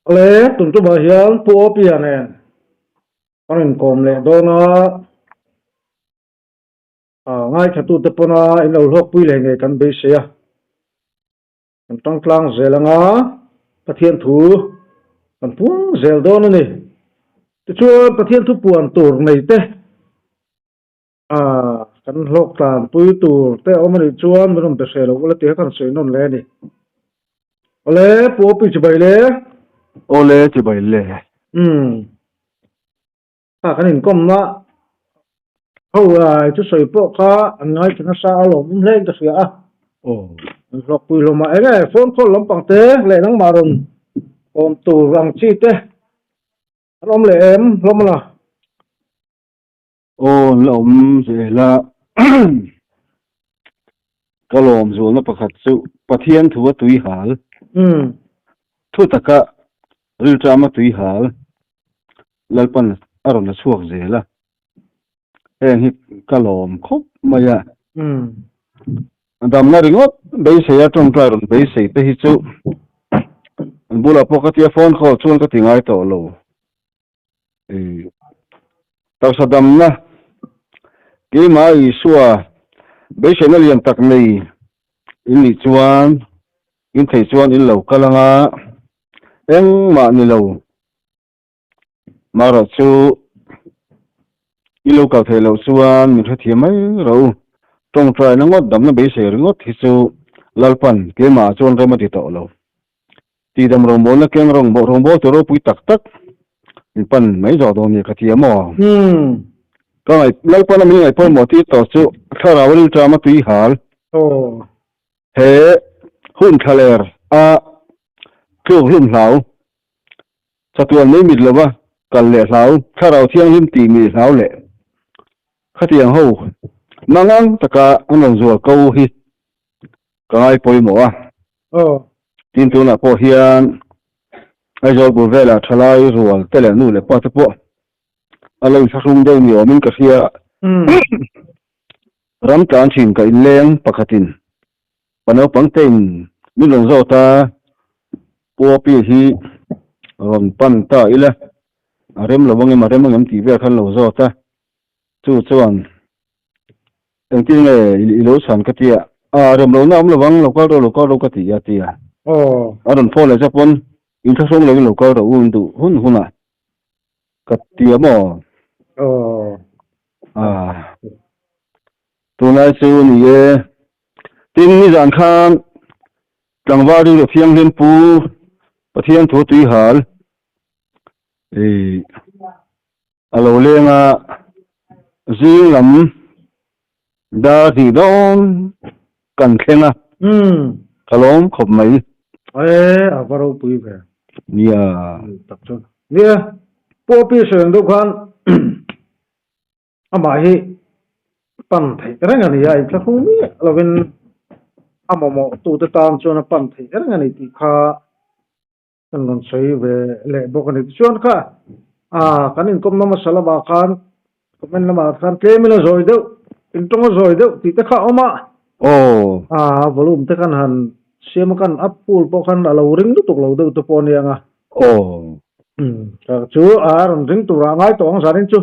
Awle, tun tumah hian Pu Awpia nen kan inkawm leh dawn a, ngaithlatute pawna in lo hlawkpui leh ngei kan beisei a. Kan tangtlang zel anga Pathian thu kan puang zel dawn a ni. Tichuan Pathian thu puan tur nei te kan hlawk tlanpui tur te a awm a nih chuan min rawn be hreh lo ula tih kha kan sawi nawn leh a ni. Awle, Pu Opi chibai le. Awle, chibai le. Umm. Kha kan inkawmna ho ai chu sawi pawh kha an ngaithla nasa a lawmawm hle in ka hria a. Aw. An hlawkpui hlawm a. Enge phone call lampang te leh nangmah rawn awm tur ang chi te an awm leh em hlawm a la? Aw an la awm zel a. Ka lawm zualna pakhat chu Pathian thu a tui hal. Thu taka rilṭam a tui hal. Lalpan a rawn la chhuak zel a, heng hi ka lawm khawp mai a. Damna ringawt beisei a tawngtai rawn beisei te hi chu an bulah pawh ka tia phone call chuan ka ti ngai tawh lo. Taksa damna keimah Isua beiseina lian tak nei in nih chuan in theih chuan in lo kal anga engmah ni lo. Marawh chu i lo kal theih loh chuan min hrethiam mai ro. Tawngtaina ngawt damna beisei ringawt hi chu Lalpan keimah chuan rem a ti tawh lo. Tihdam rawngbawlna keng rawngbawltu ropui tak tak min pan mai zawh dawn nia ka ti a maw? Ka ngaih Lalpan a min ngaih pawimawh tir tawh chu thlarau rilṭam a tui hal. He hun thlaler a tluk hlum hlau. Chatuan mai mit lova kal leh hlau, thlarau thianghlim tih mi hlau leh khatiang ho mangang taka an rawn zual ko hi ka ngai pawimawh a. Tin tunah pawh hian Aizawl bul velah thalai rual te leh nu leh pa te pawh a lo inthlahrung deuh ni awmin ka hria. Ram tlan thin ka inleng pakhatin Pa naupang tein min rawn zawt a, Pu Api hi rawn pan ta ila, a rem lo angem, a rem angem tih vel khan lo zawt a, chu chuan engtin nge i lo chhan ka ti a, a rem lohna awm lovang, lo kal rawh, lo kal rawh ka ti a ti a, a rawn phone leh chap pawn inthlahrung lovin lo kal rawh u in duh hun hunah ka ti a maw? Tunlai chu ni e. Tin, nizan khan tlangval rilru thianghlim pu Pathian thu tui hal ih a lo leng a, zing lam dar hnih dawn kan thleng a, ka lawm khawp mai. E, a va ropui ve. Nia. Tak chu. Nia, Pu Api sawi ang deuh khan Amah hi pan theih reng a ni a, inthlahrung miah lovin a mamawhtute tan chuan a pan theih reng a ni tih kha kan rawn sawi ve leh bawk a ni. Tichuan kha kan inkawmna hmasa lamah khan comment lamah khan tlemin a zawi deuh, intawng a zawi deuh tih te kha a awm a. Aw. A volume te khan han siam a, kan up full pawh khan a lo ring lutuk lo deuh te pawh a nia ang a. Aw. Chu a rawn ring turah a ngai tawh ang zanin chu.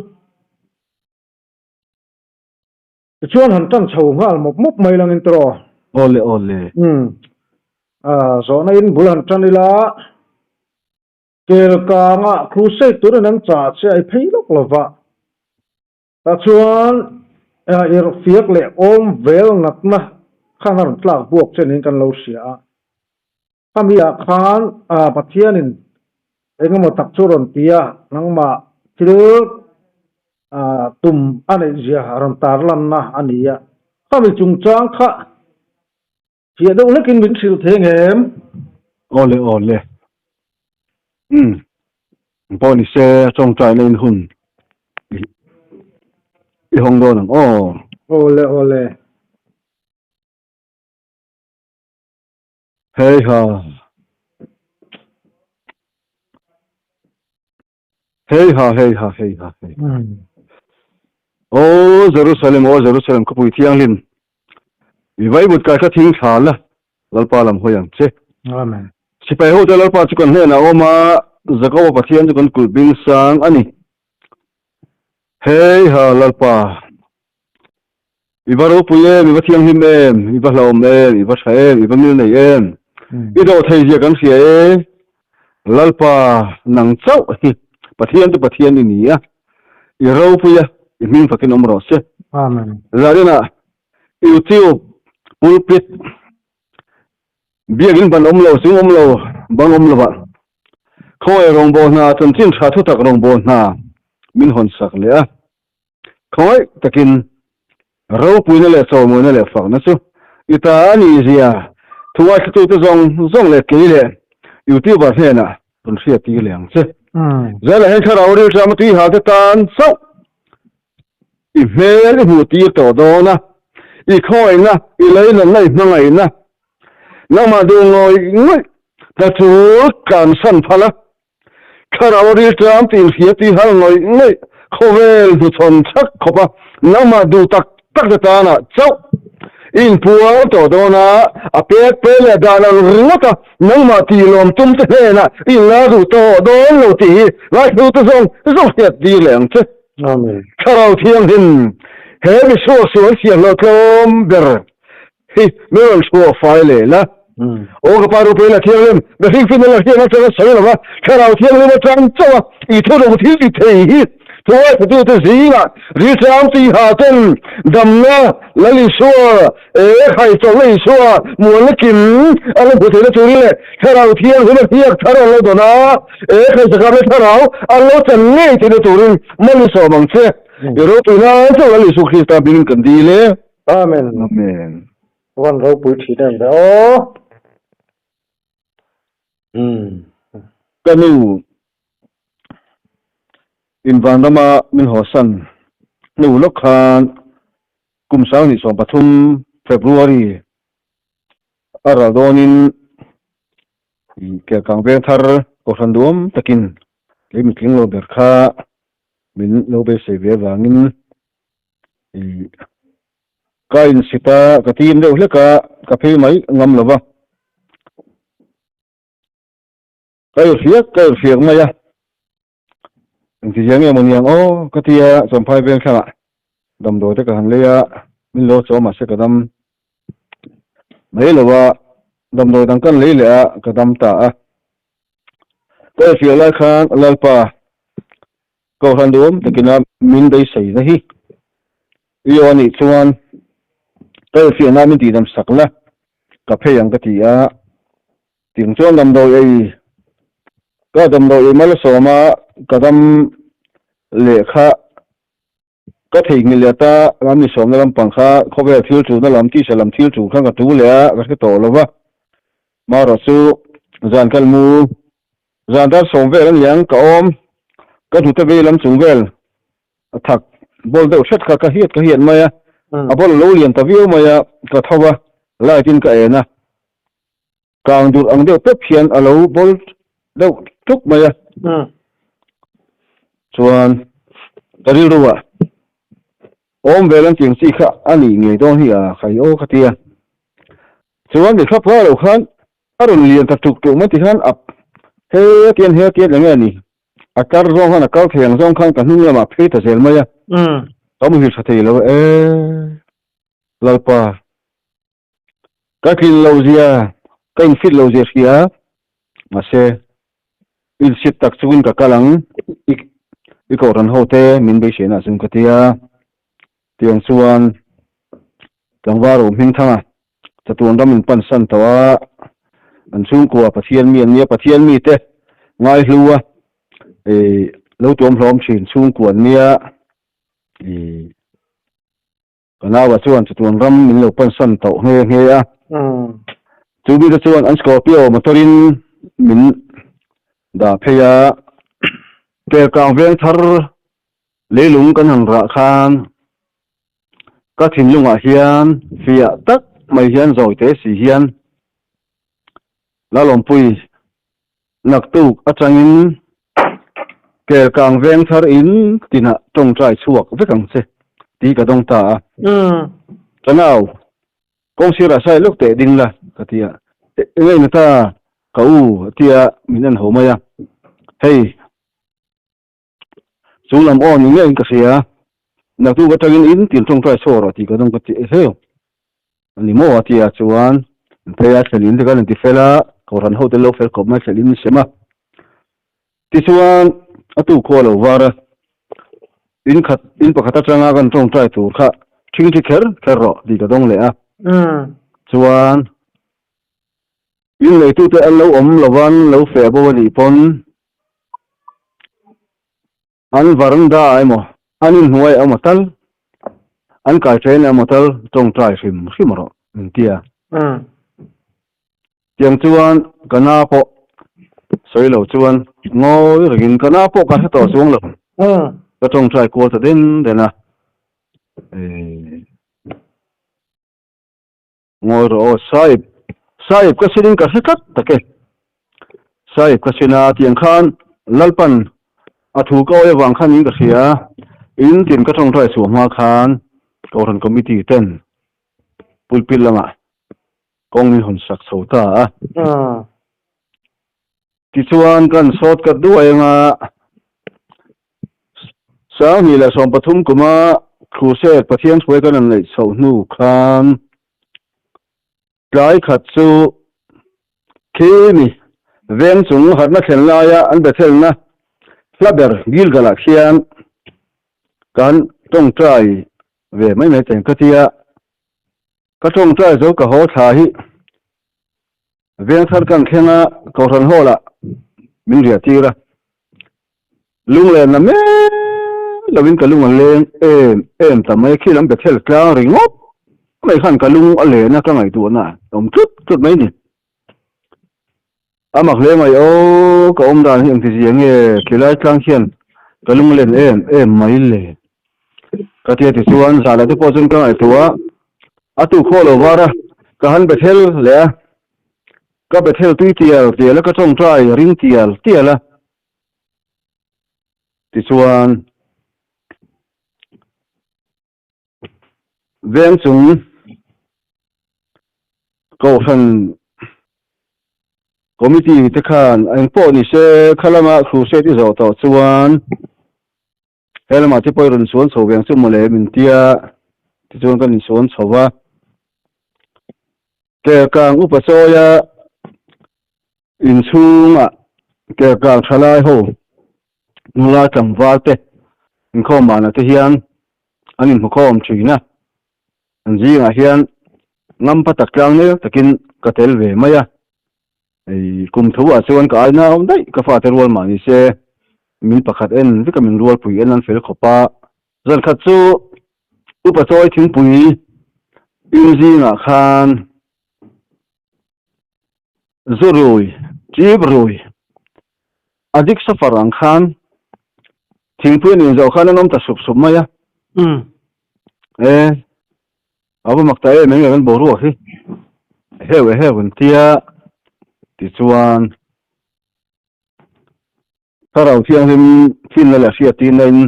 Tichuan han tan chho nghal mawp mawp mai langin tawh. Awle awle. Umm. Zawhna in bul han tan ila Kelkanga crusade turin an chah che a i phei lawk lova. Tah chuan irhfiak leh awm vel natna khan a rawn tlak buak che niin kan lo hria a. Khami ah khan Pathianin engemaw tak chu rawn ti a, nangmah thil tum a neih zia a rawn tarlanna a ni a. Khami chungchang kha fiah deuh hlekin min hrilh thei ngem? Awle awle. Umm. Pawh ni se tawngtaina in hun i hawng dawn ang aw. Awle awle. Hei ha. Hei ha, hei ha, hei ha, hei. Aw Jerusalem, aw Jerusalem khawpui thianghlim, i vaibut kai kha thing thla la, Lalpa lam hawi ang che. Amen. Sipai hote Lalpa chu kan hnenah a awm a, Jakoba Pathian chu kan kulh bing sang a ni. Hei ha Lalpa, i va ropui em, i va thianghlim em, i va hlauhawm em, i va tha em, i va mil nei em, i dawh thei zia kan hria e. Lalpa, nang chauh hi Pathian chu Pathian i ni a, i ropui a, i hming fakin awm rawh se. Amen. Zarinah YouTube pulpit biakin ban awm lo, chung awm lo, bang awm lovah khawngaih rawngbâwl hna, chanchin tha thutak rawngbâwl hna min hawn sak leh a. Khawngaih takin ropuina leh chawimawina leh fakna chu i ta a nih zia thu ngaithlatute zawng zawng leh kei leh YouTuber hnenah rawn hriattir leh ang che. Zailah hian thlarau rilṭam a tuihalte tan chauh I hmel i hmuh tir tawh dawn a, i khawngaihna, i leinatna, i hmangaihna, nangmah duh ngawih ngawih hna tul tlansan phal a, thlarau a rilṭam tih inhria tui hal ngawih ngawih khawvel hnuchhawn chhak khawp a, nangmah duh tak tak te tanah chauh i inpuang tawh dawn a, a pek pe leh dan ang ringawt a, nangmah tih lawm tum te hnenah i inla duh tawh dawn lo tih hi ngaithlu te zawng zawng hriat tir leh ang che. Amen. Thlarau Thianghlim, he misuak sual thianghlo tlawm ber hi min rawn chhuah fai leh la. Aw ka Pa ropui la Thianghlim, mihring finna la hriat atanga sawi lova Thlarau Thianghlim atang chauh a i thuruk thil ti thei hi thuaithatute zingah rilchang tiha ten damna Lal Isua e khai chawlhna Isua mualna kim a la hmu theihna turin leh Thlarau Thianghlim a hniak thar an lo dawn a, e khai sakapna Thlarau an lo chan ngei theihna turin mal i sawm ang che. I ropui nan chauh Lal Isu Krista hmingin kan dil e. Amen. Amen. Van ropui thin em ve aw. Umm. Ka nu in vanrama min hawsan hnu lawk khan kum 2013 February a ral dawnin Kelkang veng thar Kohhran duam takin lei mitling lo ber kha min lo beisei ve avangin ka insit a, ka tim deuh hlek a, ka phei mai ngam lo va. Ka irhfiak ka irhfiak mai a, engti zia nge maw niang aw ka ti a, Champhai veng thlangah damdawi te ka han lei a, min lo chaw mahse ka dam mai lo a, damdawi dang kan lei leh a, ka dam ta a. Ka irhfiah lai khan Lalpa Kohhran duhawm takina min beiseina hi i aw anih chuan ka irhfiahna min tihdam sak la, ka phei ang ka ti a. Ting chuan damdawi ei, ka damdawi ei mal a sawm a, ka dam leh kha ka theihnghilh leh ta, ram ni sawmna lampang kha khawvel thil tulna lam, tisa lam thil tul khan ka tul leh a, ka hre tawh lo va. Marawh chu zan kal mu, zan dar sawm vel a ni ang, ka awm, ka hnute vei lam chung vel a thak bawl deuh hret kha ka hiat ka hiat mai a, a bawl a lo lian ta viau mai a, ka tho va, light in ka en a. Kang dur ang deuh pep hian a lo bawl deuh tuk mai a. Chuan ka rilru ah awm vel an tih ang chi kha a nih ngei dawn hi a khai aw ka ti a. Chuan mi thlap ngai lo khan a rawn lian ta tuk tuk mai ti khan a he tian he tian eng nge ni a kar zawng khan a kal thei ang zawng khan ka hnung lamah phei ta zel mai a. Ka muhil tha thei lo e Lalpa. Ka tlin lo zia, ka infit lo zia hria, mahse insit tak chungin ka kal ang, i kohhran ho te min beiseina chung ka ti a, tiang chuan tlangval ro hming thanga chatuan ram in pan san tawh a, an chhungkua Pathian mi an nia, Pathian mi te ngaihlu a, lo tuam hlawm thin chhungkua an nia, Ka naua chuan chatuan ram min lo pansan tauh nghe nghe a. Chu bik te chuan an Scorpio motor in min dah phei a. Kelkang veng thar leilung kan han rah khan ka thinlungah hian fiah tak mai hian zawi te si hian Lalawmpui naktuk atangin. Kelkang veng thar in tinah tawngtai chhuak vek ang che tih ka dawng ta a. Ka nau, kawng sirah sai lawk teh ding la ka ti a. Eng eng ta ka u a ti a, min en ho mai a. Hei, chung lam aw ni ngeiin ka hria, naktuk atangin in tin tawngtai chhuak rawh tih ka dawng ka ti heu. A ni maw a ti a chuan an phei a, thlen in te khan an ti fel a, kohhran ho te lo fel khawp mai thlen in sem a. Tichuan a tu khua lo var a, in khat in pakhat atanga kan tawngtai tur kha thing thi kher kher rawh tih ka dawng leh a. Chuan in neitute an lo awm lovan lo feh bo a nih pawn An varanda emaw, an inhnuai emaw tal, an kaiṭhen emaw tal tawngtai hrim hrim rawh min ti a. Tiang chuan ka na pawh sawi lo chuan ngawi rengin ka na pawh ka hre tawh chuang lo. Ka tawngtai kual ta den den a. Ngawi rawh aw Sahib, Sahib ka sinin ka hre tlat tak e. Sahib ka sin a tiang khan Lalpan a thu ka awi avang khan in ka hria, in tin ka tawngtai chhuah hma khan Kohhran Committee ten pulpit lamah kawng min hawn sak chho ta a. Tichuan kan sawt kat duai anga 2013 kuma Crusade Pathian hruai kan han neih chhoh hnu khan tlai khat chu khi mi veng chung harhna thlen laia an Bethelna hla ber Gilgal-ah khian kan tawngtai ve mai mai teng ka tia. Ka tawngtai zo ka haw thla hi veng thar kan thleng a, Kohhran Hall ah min riah tir a. Lunglen na mek lovin ka lung a leng em em ta mai, khi lam Bethel tlang ringawt mai khan ka lung a len a, ka ngaihtuahna a awm tlut tlut mai ni. A mak hle mai aw, ka awm dan hi engti zia nge khilai tlang hian ka lunglen em em mai le. Ka tia tichuan zan ah te pawh chuan ka ngaihtuah a, a tuk haw lo var a, ka han Bethel leh a, ka Bethel tui tial tial a, ka tawngtai ring tial tial a, tichuan Veng chung Kohhran Committee te khan engpawh ni se kha lama crusade i zawh tawh chuan he lamah te pawh i rawn suan chho veng chu mawle min tia tichuan kan insuan chho va. Kelkang upa sawia inchhungah kelkang thalai ho nula tlangval te inkhawm manah te hian an inhmukhawm thin a, an zingah hian ngampa tak tlang nel takin ka tel ve mai a, hei kum thu ah chuan ka aina awm daih ka fate rual mah ni se min pakhat en vek a min rualpui en an fel khawp a, zan khat chu upa chawi thingpui in zingah khan zu rui, chip rui A dik safar ang khan thingpui an inzawh khan an awm ta sup sup mai a. E, a va mak ta em em kan boruak hi. Heu e heu an tia tichuan Thlarau Thianghlim thinna leh hriattirna in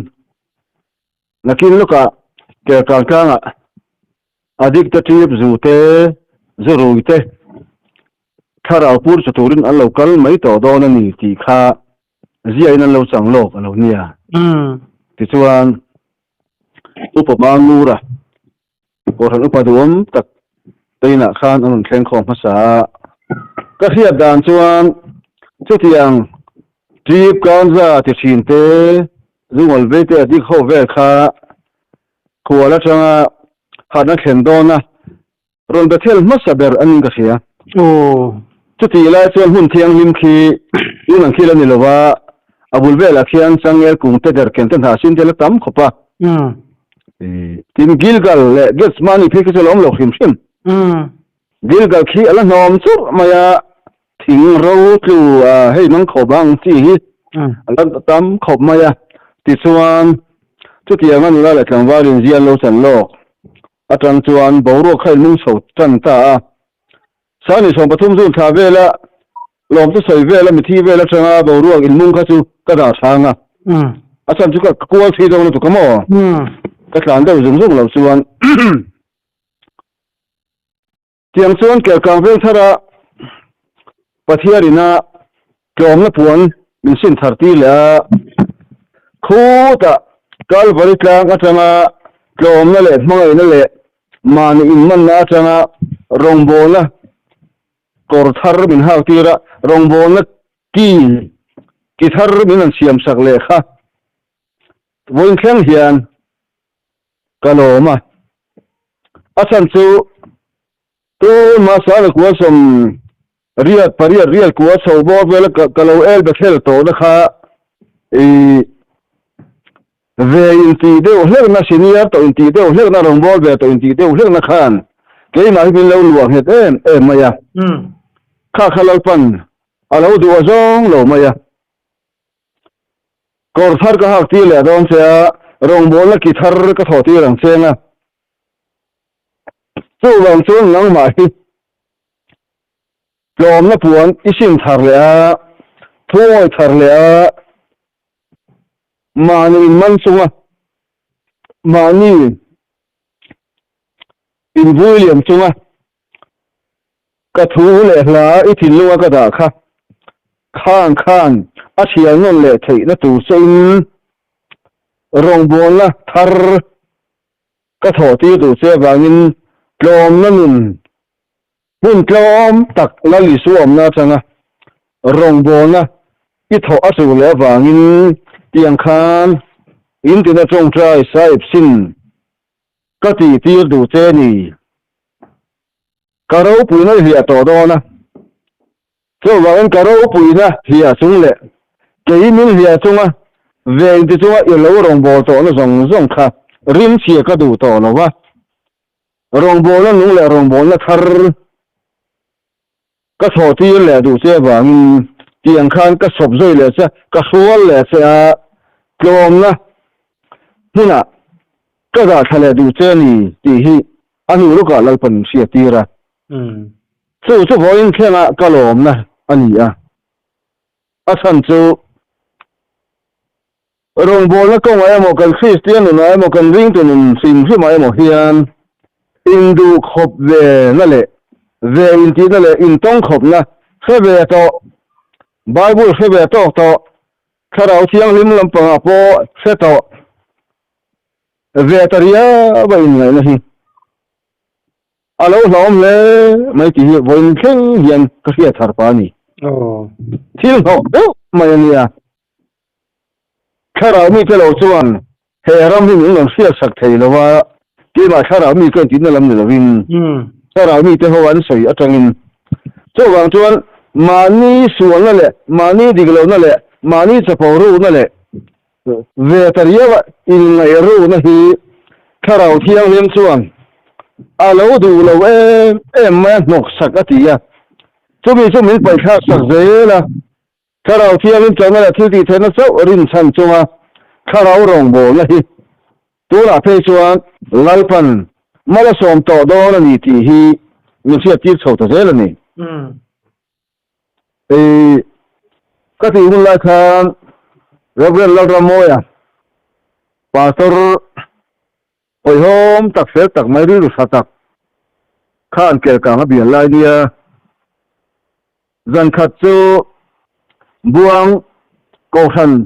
nakin lawkah Kerkang tlangah A dik te ṭip zu te, zu rui te, thlarau pur chu turin an lo kal mai tawh dawn a ni tih kha ziain an lo chang lawk a lo nia. Tichuan, Upa Mangura, Kohhran upa duhawm tak te inah khan an rawn thleng khawm hmasa a. Ka hriat dan chuan chutiang ṭip kanza ti ṭhin te, zungawl vei te a dik ho vel kha Khual atanga harhna thlen dawna rawn Bethel hmasa ber a ning ka hria. Chutih lai chuan hmun thianghlim khi tun ang thil a ni lo va, a bul velah khian changel kung te derken te hnah sin te la tam khawp a. Tin, Gilgal leh Gethsemane phei khi chu a la awm lo hrim hrim. Gilgal khi a la hnawm churh mai a, Thing ro tlu a hei mang khawp ang chi hi a la tam khawp mai a, tichuan chutiang a nula leh tlangval inzia an lo chan lawk atang chuan boruak kha inmung chho tan ta a. Sani 13 June thla vela lawmte sawi vela mithi vel atanga boruak inmung kha chu ka dah hrang a. A chhan chu ka kual thui deuh lutuk a maw? Ka tlan deuh zung zung loh chuan tiang chuan Kelkang Vengthara Pathian ina tlawmna puan min sin thar tir leh a, khutah Kalvari tlang atanga tlawmna leh hmangaihna leh mahni inmanna atanga rawngbawlna kawr thar min hak tir a, rawngbawlna ki ki thar min rawn siam sak leh kha vawiin thleng hian ka lawm a. A chhan chu tun hmasa na kua sawm riat pariat riat kua chho bawr vela ka lo el Bethel tawhna kha i Ve intih deuh hlekna, senior tawh intih deuh hlekna, rawngbâwl ve tawh intih deuh hlekna khan keimah hi min lo luah nghet em em mai a. Kha kha Lalpan a lo duh a zawng lo mai a. Kawr thar ka hak tir leh dawn che a, rawngbâwlna ki thar ka thawh tir ang cheng a. Chuvang chuan nangmah hi tlawmna puan i sim thar leh a, thuawi thar leh a, Mahni inman chunga mahni invui liam chunga ka thu leh hla i thinlunga ka dah kha khang khan a thial nawn leh theihna tur che in rawngbawlna thar ka thawh tir duh che avangin tlawmna nun Hmun tlawm tak Lal Isua awmna atanga rawngbawlna i thawh a chu leh avangin tiang khan in tina tawngtai sahib sin ka tih tir duh che ni. Ka ropuina i hliah tawh dawn a, chuvangin ka ropuina hliah chung leh kei min hliah chunga ve inti chunga i lo rawngbâwl tawhna zawng zawng kha rimchhia ka duh tawh lo va. Rawngbawlna nung leh rawngbawlna thar ka chhawh tir leh duh che avangin tiang khan ka sawp zui leh che, ka hrual leh che a, tlawmna hmunah ka dah thla leh duh che a ni tih hi a hnu lawkah Lalpan min hriat tir a. Chu chu vawiin thlengah ka lawmna a ni a, a chhan chu Rawngbawlna kawngah emaw, kan Kristian nunah emaw, kan ringtu nun hrim hrimah emaw hian induh khawp ve na leh ve intihna leh intawng khawpna hre ve tawh, Bible hre ve tawk tawh, Thlarau Thianghlim lampangah pawh hre tawh ve ta riau a inngaihna hi a lo hlauhawm hle mai tih hi vawiin thleng hian ka hriat thar pah a ni. Thil hnawh deuh mai a nia. Thlarau mite lo chuan he ram hi min rawn hriatsak thei lo a, keimah thlarau mi ka intihna lam ni lovin thlarau mite ho an sawi atangin. Chuvang chuan mahni sualna leh mahni dik lohna leh mahni chapo rukna leh ve ta riau a inngaih rukna hi thlarau thianghlim chuan a lo duh lo em em mai a, hnawksak a ti a, chumi chu min paihthlaksak zel a. Thlarau Thianghlim chawlhna leh thil tih theihna chauh rinchhan chunga thlarau rawngbawlna hi tunah phei chuan Lalpan mal a sawm tawh dawn a ni tih hi min hriattir chho ta zel a ni. Hei ka tih hun lai khan Rev. Lalramawia, Pastor Awihawm tak fel tak mai rilru tha tak khan kelkang a bial lai nia. Zan khat chu Buang Kohhran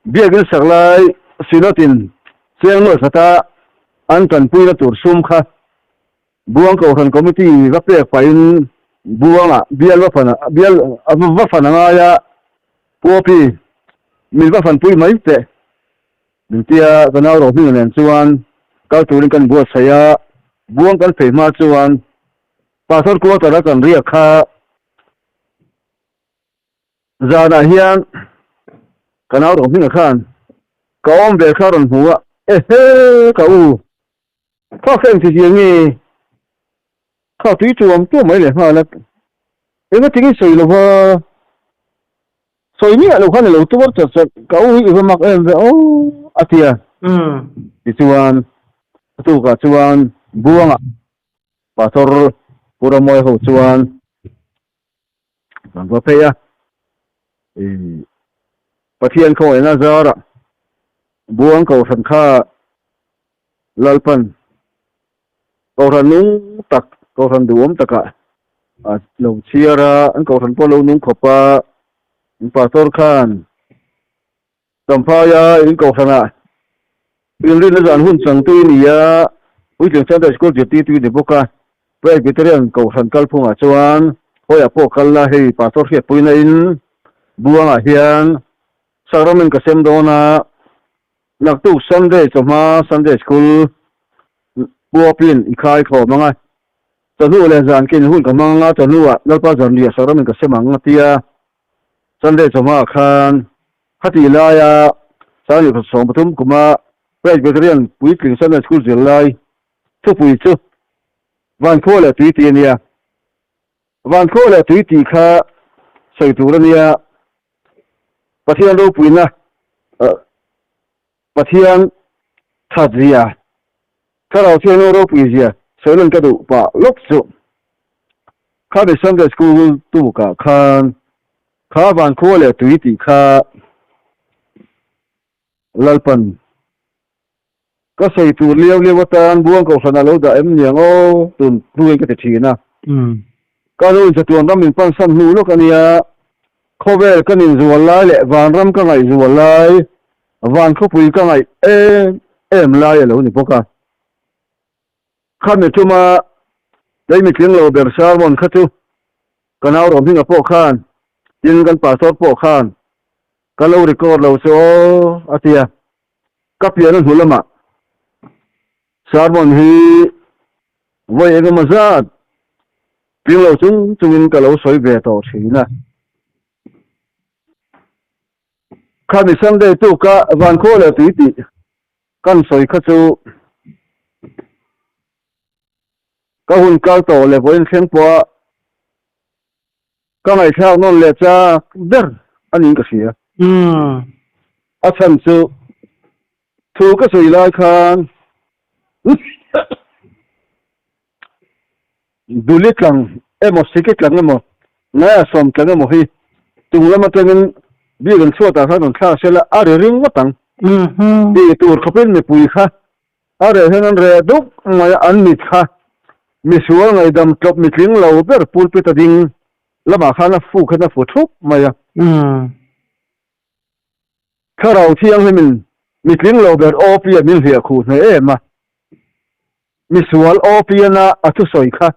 biakin sak lai Synod-in cheng nuai khata an tanpuina tur sum kha Buang Kohhran Committee va pek pahin Buangah bial va fan bial va fan a ngai a, Puapi min va fanpui mai teh. Engtia ka nau Rohminga nen chuan kal turin kan buatsaih a, buang kan fei hma chuan Pastor quarter a kan riak kha zanah hian ka nau Rohminga khan ka awm ve kha rawn hmu a, ehe ka u, kha kha engti zia nge kha tui tuam tuam mai leh nghal a, engatinge sawi lova. Sawi miah lo khan i lo tuar chat chat, ka u hi i va mak em ve aw a ti a. Tichuan a tukah chuan Buangah Pastor Pu Ramuai ho chuan kan va phei a. Pathian khawngaihna zarah Buang Kohhran kha Lalpan Kohhran nung tak, Kohhran duhawm takah a lo chhiar a, an Kohhran pawh a lo nung khawp a, an Pastor khan Champhaia in Kohhranah inrinna zan hun changtu i ni a, Puitling Sunday School zirtirtu i ni bawk a, Presbyterian Kohhran kalphungah chuan khawiah pawh kal la, hei Pastor hriatpuina in Buangah hian Sacrament ka sem dawn a, naktuk Sunday chawhma Sunday School puapin i khai khawm ang a, chawhnu leh zan kin hun ka hmang ang a, chawhnuah Lalpa Zanriah Sacrament ka sem ang a tia Sunday chawhmaah khan khatih laia 2013 kuma Presbyterian puitling Sunday School zirlai thupui chu Vankhua leh Tui tih a nia. Vankhua leh Tui tih kha sawi tur a nia. Pathian ropuina Pathian that zia, Thlarau Thianghlim ropui zia sawi lan ka duh pah lawk chu. Khami Sunday School tukah khan kha Vankhua leh Tui tih kha Lalpan ka sawi tur liau liau atan Buang Kohhran a lo dah em niang aw tun hnuin ka ti thin a. Ka nu in chatuan ram min pansan hnu lawk a nia, khawvel ka nin zual lai leh vanram ka ngaih zual lai, van khawpui ka ngaih em em lai a lo ni bawk a. Khami tuma kei mitling lo ber sermon kha chu ka nau Rawmhinga pawh khan, tin kan pastor pawh khan ka lo record lo chu aw a ti a. Ka pian a hnu lamah sermon hi vawi engemaw zat tling lo chung chungin ka lo sawi ve tawh thin a. Khami Sunday tuka Vankhua leh tui tih kan sawi kha chu ka hun kal tawh leh vawiin thleng pawha Ka ngaihthlak nawn leh chak ber a niin ka hria. A chhan chu thu ka sawi lai khan Duli tlang emaw Siki tlang emaw Ngaia sawm tlang emaw hi chung lam atangin bik an chhuatah khan rawn thlak sela a ri ring ngawt ang. Tih tur khawpin mipui kha A reh hian an reh duk mai a, an mit kha misual ngaihdam tlawp mitling lo ber pulpit a ding lamah khan a fuk hian a fu thup mai a. Thlarau Thianghlimin mitling lo ber Awpia min hliah khuh hneh em a, misual Awpiana a thusawi kha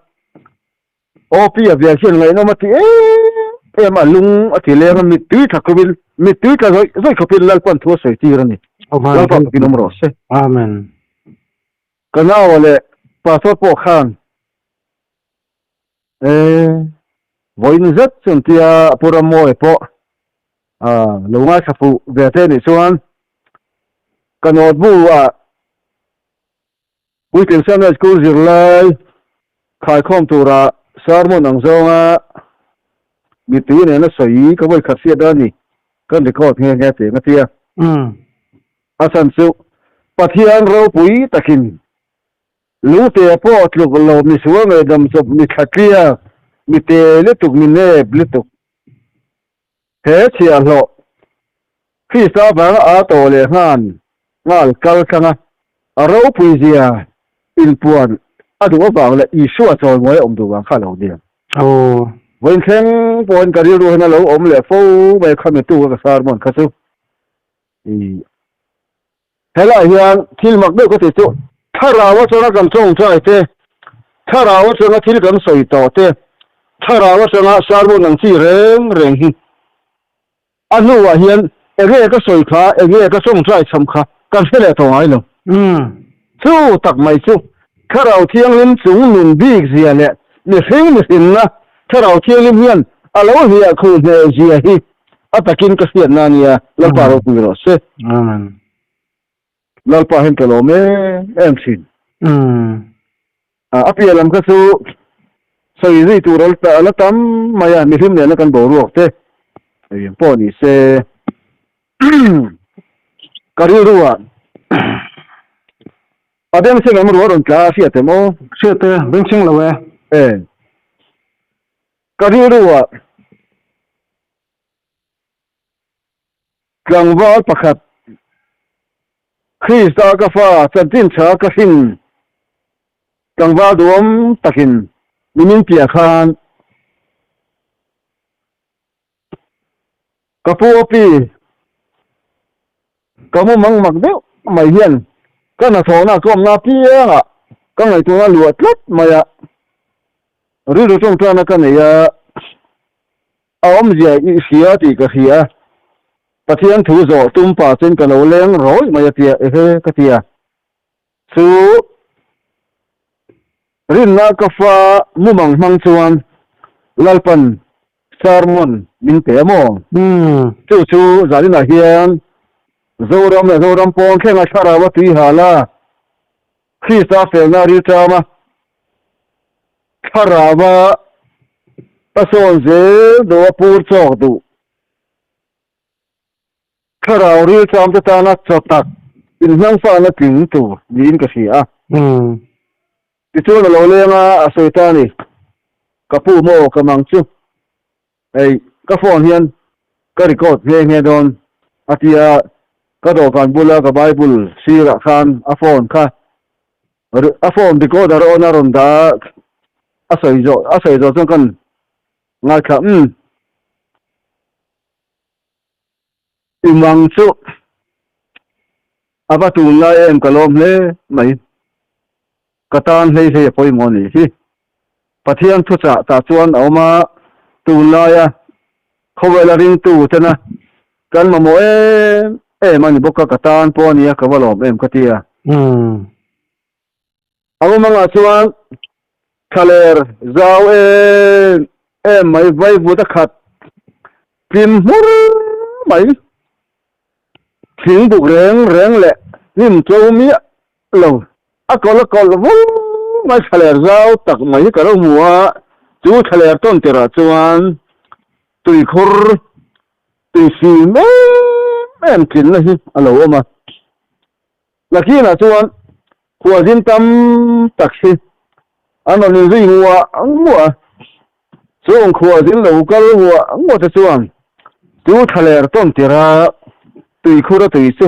Awpia bia hian ngaihnawm a ti em em a, lung a ti leng a, mittui tla khawpin, mittui tla zawih zawih khawpin Lalpan thu a sawi tir a ni. Lalpa takin awm rawh se. Amen. Ka naua leh Pastor pawh khan e vawiin zet chuan tia Pu Rammawi pawh lo ngaithla fuh ve te nih chuan ka notebook ah Puitling Sunday School zirlai khaikhawm tura sermon ang zawnga mittui nena sawi ka vawi khat hriat a ni, kan record nghe nghe tih ang a tia. A chhan chu Pathian ropui takin lungte pawh tluk lo misual ngaihdam chawp mi thlatliak, mi te lutuk, mi nep lutuk. He chhiahhlawh Krista vanga a tawh leh nghan nghal kal tlang a, a ropui zia inpuan a duh avang leh Isua chawimawi a awm duh vang kha a lo ni ang. Vawiin thleng pawhin ka rilru hian a lo awm leh fo mai kha mitu ka sermon kha chu. Helaiah hian thil mak deuh ka ti chu thlarau atanga kan tawngtai te, thlarau atanga thil kan sawi tawh te, thlarau atanga sermon ang chi reng reng hi a hnuah hian enge ka sawi kha, enge ka tawngtai cham kha kan hre leh tawh ngai lo. Chu tak mai chu Thlarau Thianghlim chung nun bik zia leh mihring mihrinna Thlarau Thianghlim hian a lo hliah khuh hneh zia hi A takin ka hriatna a nia, Lalpa ropui rawh se. Amen. Lalpa hian ka lawm em em thin. A piah lam kha chu sawi zui tur a la tam mai a, mihlim nena kan boruak te eng pawh ni se ka rilru ah a bengchheng em ruah rawn tla a hriat em aw? Hriat e, bengchheng lo e. E. Ka rilru ah. Tlangval pakhat, Krista ka fa chanchin tha ka hrin tlangval duhawm takin nimin piah khan ka pu a pi ka mu mang mak deuh mai hian ka hnathawhna ka awmna apiangah ka ngaihtuahna luah tlat mai a, rilru tawngtaina ka nei a. A awmzia i hria tih ka hria. Pathian thu zawh tum pa chuan ka lo leng rawih mai a tia, ehe ka tia. Chu rinna ka fa mumang hmang chuan Lalpan sermon min pe a maw? Chu chu zaninah hian Zoram leh Zoram pawn thlenga thlarau a tui hal a, Krista felna rilṭam a, thlarau a pasawn zel duh a pur chawk duh. Thlarau rilṭam te tana chaw tak inhnangfahna tling tur niin ka hria a. Tichuan a lo leng a, a sawi ta a ni, Ka pu maw ka mang chu? Hei ka phone hian ka record nghe nghe dawn a ti a, ka dawhkan bula ka bible sirah khan a phone kha a phone recorder on a rawn dah a, a sawi zawh a sawi zawh chuan kan ngaithla umm i mang chu a va tunlai em ka lawm hle mai. Ka tan hlei hlei a pawimawh a nih hi. Pathian thuchah tah chuan a awm a, tunlaia khawvela ringtu tena kan mamawh em em a ni bawk a, ka tan pawh a nia ka va lawm em ka ti a. A awmangah chuan thlaler zau em em mai vaivut a khat tlim hmur mai, thing buk reng reng leh hnim tlo miah lo. A kawlh a kawlh vul mai thlaler zau tak mai hi ka lo hmu a, chu thlaler tawn tirah chuan tuikhur tui fim em em tlinna hi a lo awm a. Nakinah chuan khualzin tam tak hi an rawn inzui nguah nguah a, chung khualzin lo kal nguah nguah te chuan chu thlaler tawn tirah tuikhur a tui chu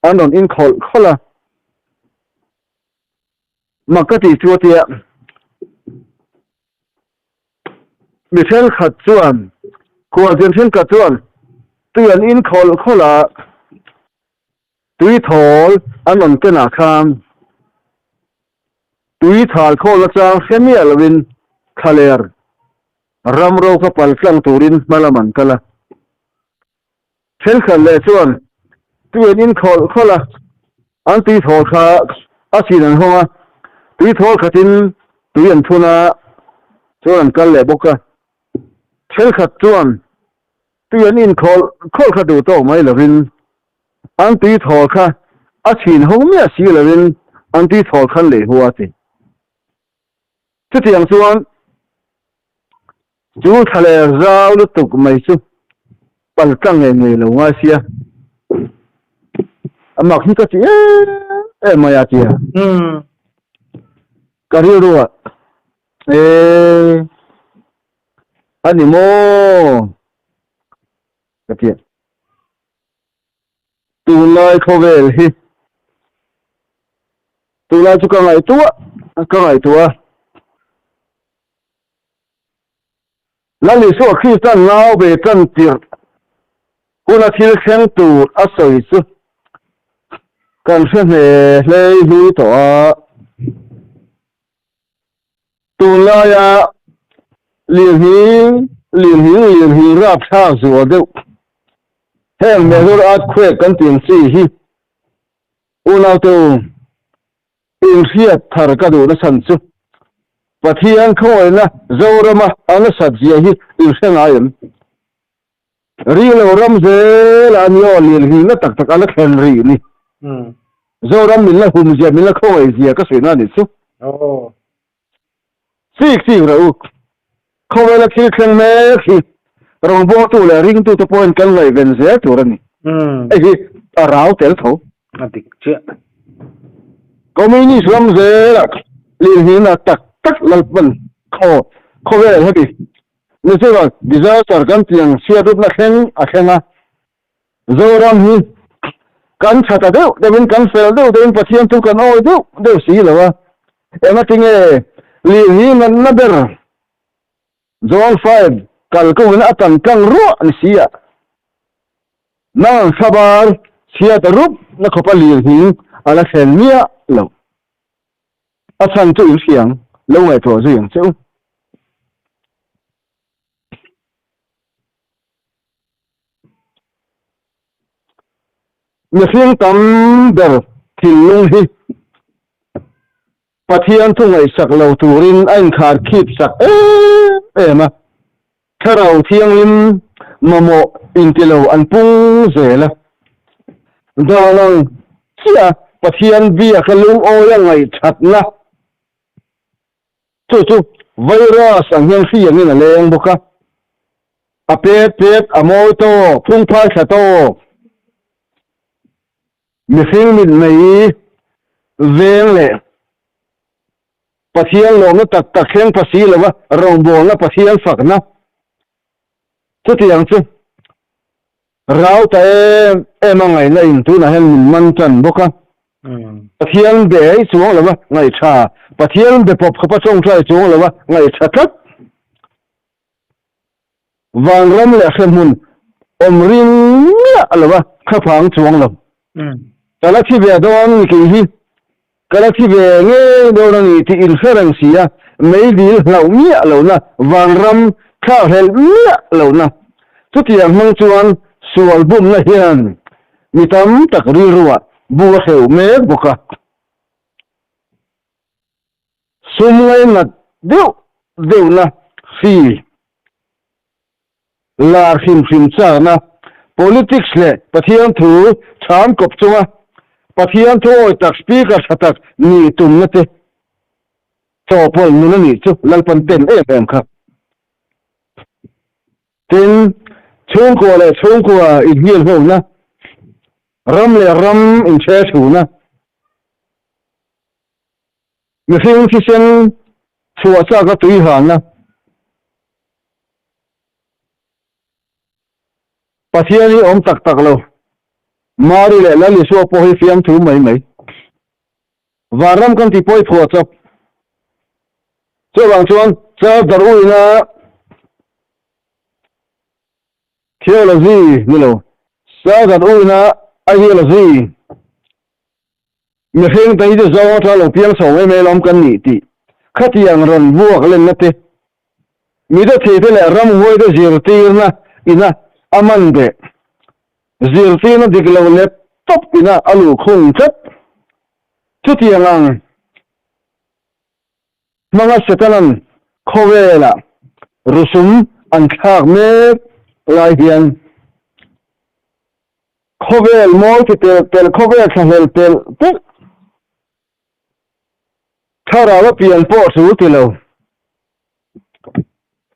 An rawn in khawlh khawlh a, mak ka tih chu a tia. Mi thenkhat chuan, khualzin thenkhat chuan tui an in khawlh khawlh a, tui thawl an rawn kenah khan tui thal khawl atang hre miah loin thlaler ram ro kha pal tlang turin hma lam an kal a. Thenkhat leh chuan tui an in khawlh khawlh a, an tui thawl kha a chin an hawng a, tui thawl khatin tui an thun a, chuan an kal leh bawk a. Thenkhat chuan tui an in khawlh khawlh kha duh tawk mai lovin an tui thawl kha a chin hawng miah si lovin an tui thawl khan lei hua a ti. Chutiang chuan Chu thlaler zau lutuk mai chu pal tlang ngei ngei lo ngai sia. A mak hi ka ti em em mai a tia. Ka rilru ah e a ni maw ka ti a. Tunlai khawvel hi tunlai chu ka ngaihtuah ka ngaihtuah a. Lal Isua Kristan ngau ve tan tirh huna thil thleng tur a sawi chu kan hre hle hlei hlui tawh a. Tunlaia lirnghing lirnghing lirnghing rapthlak zual deuh heng Mehur earthquake kan tih ang chi hi unaute u, Inhriat thar ka duhna chhan chu Pathian khawngawihna Zorama a nasat zia hi inhre ngai em? Rilo ram zela a ni aw lirnghingna tak tak a la thlen rih ni. Zoram min la hum zia min la khawngaih zia ka sawi na nih chu. Chik chik rawh u. Khawvela thil thleng mek hi rawngbawltu leh ringtute pawhin kan ngaihven zel tur a ni. Hei hi a rau tel tho. A dik chiah. Communist ram zela lirnghina tak tak Lalpan khaw khawvel heti natural disaster kan tiang chhiat rupna thleng a thleng a. Zoram hi kan tha ta deuh deuhin kan fel deuh deuhin Pathian chu kan awi deuh deuh si lo a. Engatinge lirhi natna ber Zone 5 kalkawngin a tan tlang ruah ni si a. Nang ang thlabar chhiat rup na khawpa lirhi a la thlen miah lo. A chhan chu in hriang lo ngaihtuah zui ang che u. Mihring tam ber thinlung hi Pathian thu ngaihsak lo turin a inkhar khip sak em em a, Thlarau Thianghlim mamawh inti lo an pung zel a. Dan ang chiah Pathian biaka lungawia ngaihthatna Chu chu virus ang hian hri angin a leng bawk a, a pet pet, a mawi tawk, phungphai thla tawk, mihring mitmei veng leh Pathian lawmna tak tak thleng pha si lova rawngbawlna Pathian fakna chutiang chu Rau ta em em a ngaihna in tunah hian min man tan bawk a. Pathian be ei chuang lo a ngaihṭha, Pathian be pawp khawpa tawngtai chuang lo a ngaihṭha tlat. Vanram leh hrehmun awm ring miah lo a thlaphang chuang lo. Ka la thi ve dawn ni kei hi. Ka la thi ve ngei dawn a ni tih in hre reng si a, meidil hlauh miah lohna, vanram thlakhlelh miah lohna. Chutiang hmang chuan sual bumna hian mi tam tak rilruah bu a hreuh mek bawk a. Sum ngainat deuh deuhna hri. Lar hrim hrim chakna, Politics leh Pathian thu chham kawp chunga Pathian thu awi tak Speaker tha tak nih tumna te chawhpawlh nun a nih chu Lalpan ten em em kha. Tin, chhungkua leh chhungkua inhnialhawkna, ram leh ram inchhe chhuna, mihring thisen chhuah chaka tui halna, Pathian hi awm tak tak lo. Mari leh Lal Isua pawh hi fiamthu mai mai. Vanram kan ti pawi phuah chawp. Chuvang chuan Church uina theology ni lo, Church uina ideology Mihring te hi chu zawng atanga lo piang chho mai mai lawm kan nih tih khatiang rawn vuak lenna te, midawthei te leh ramhuai te zirtirna ina a man beh, zirtirna dik lo lep tawp ina a luhkhung tlat. Chutiang ang hmanga Setanan khawvelah rusum an thlak mek lai hian, Khawvel mawi ti telh telh, khawvel thlahlel telh telh. Thlarau a pian pawh tul ti lo.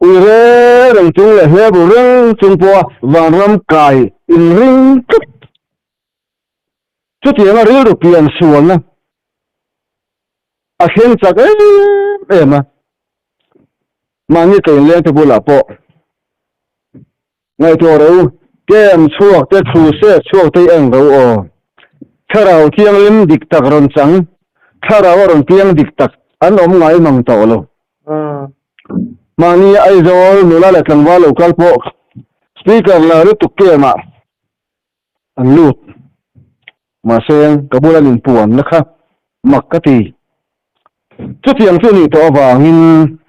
Ui re reng chung leh hlebru reng chung pawha vanram kai inring tlat. Chutianga rilru pian sualna a thleng chak em em a. Mahni ka inlengte bulah pawh. Ngaihtuah ro, Kem chhuak te thu se chhuak te i en ro aw. Thlarau thianghlim dik tak rawn chang, thlarau a rawn piang dik tak an awm ngai mang tawh lo. Mahni Aizawl nula leh tlangval lo kal pawh speaker la lutuk kemah an lut. Mahse ka bula nin puanna kha mak ka ti. Chutiang chu nih tawh avangin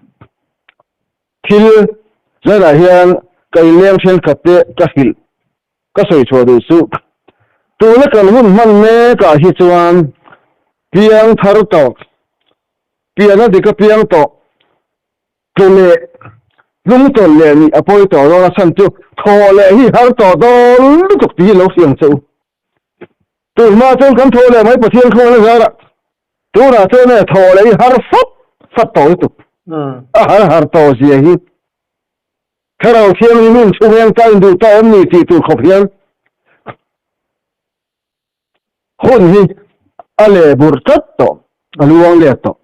Thil zanah hian ka inleng thenkhat te ka hrilh ka sawi chhuah duh suh. Tuna kan hun hman mekah hi chuan piang thar tawh, piana dik a piang tawh, tlu leh hnung tawlh leh nih a pawi tawh dawn a chhan chu thawh leh hi har tawh dawn lutuk tih hi lo hriang che u. Tunhma chuan kan thaw leh mai Pathian khawngaihna zarah tunah chuan e thaw leh hi har fat fat tawh lutuk. A har har tawh zia hi Thlarau Thianghlim in chhungeng ta induh ta awm ni tih tur khawp hian hun hi a leh burh tlat tawh, a luang let tawh.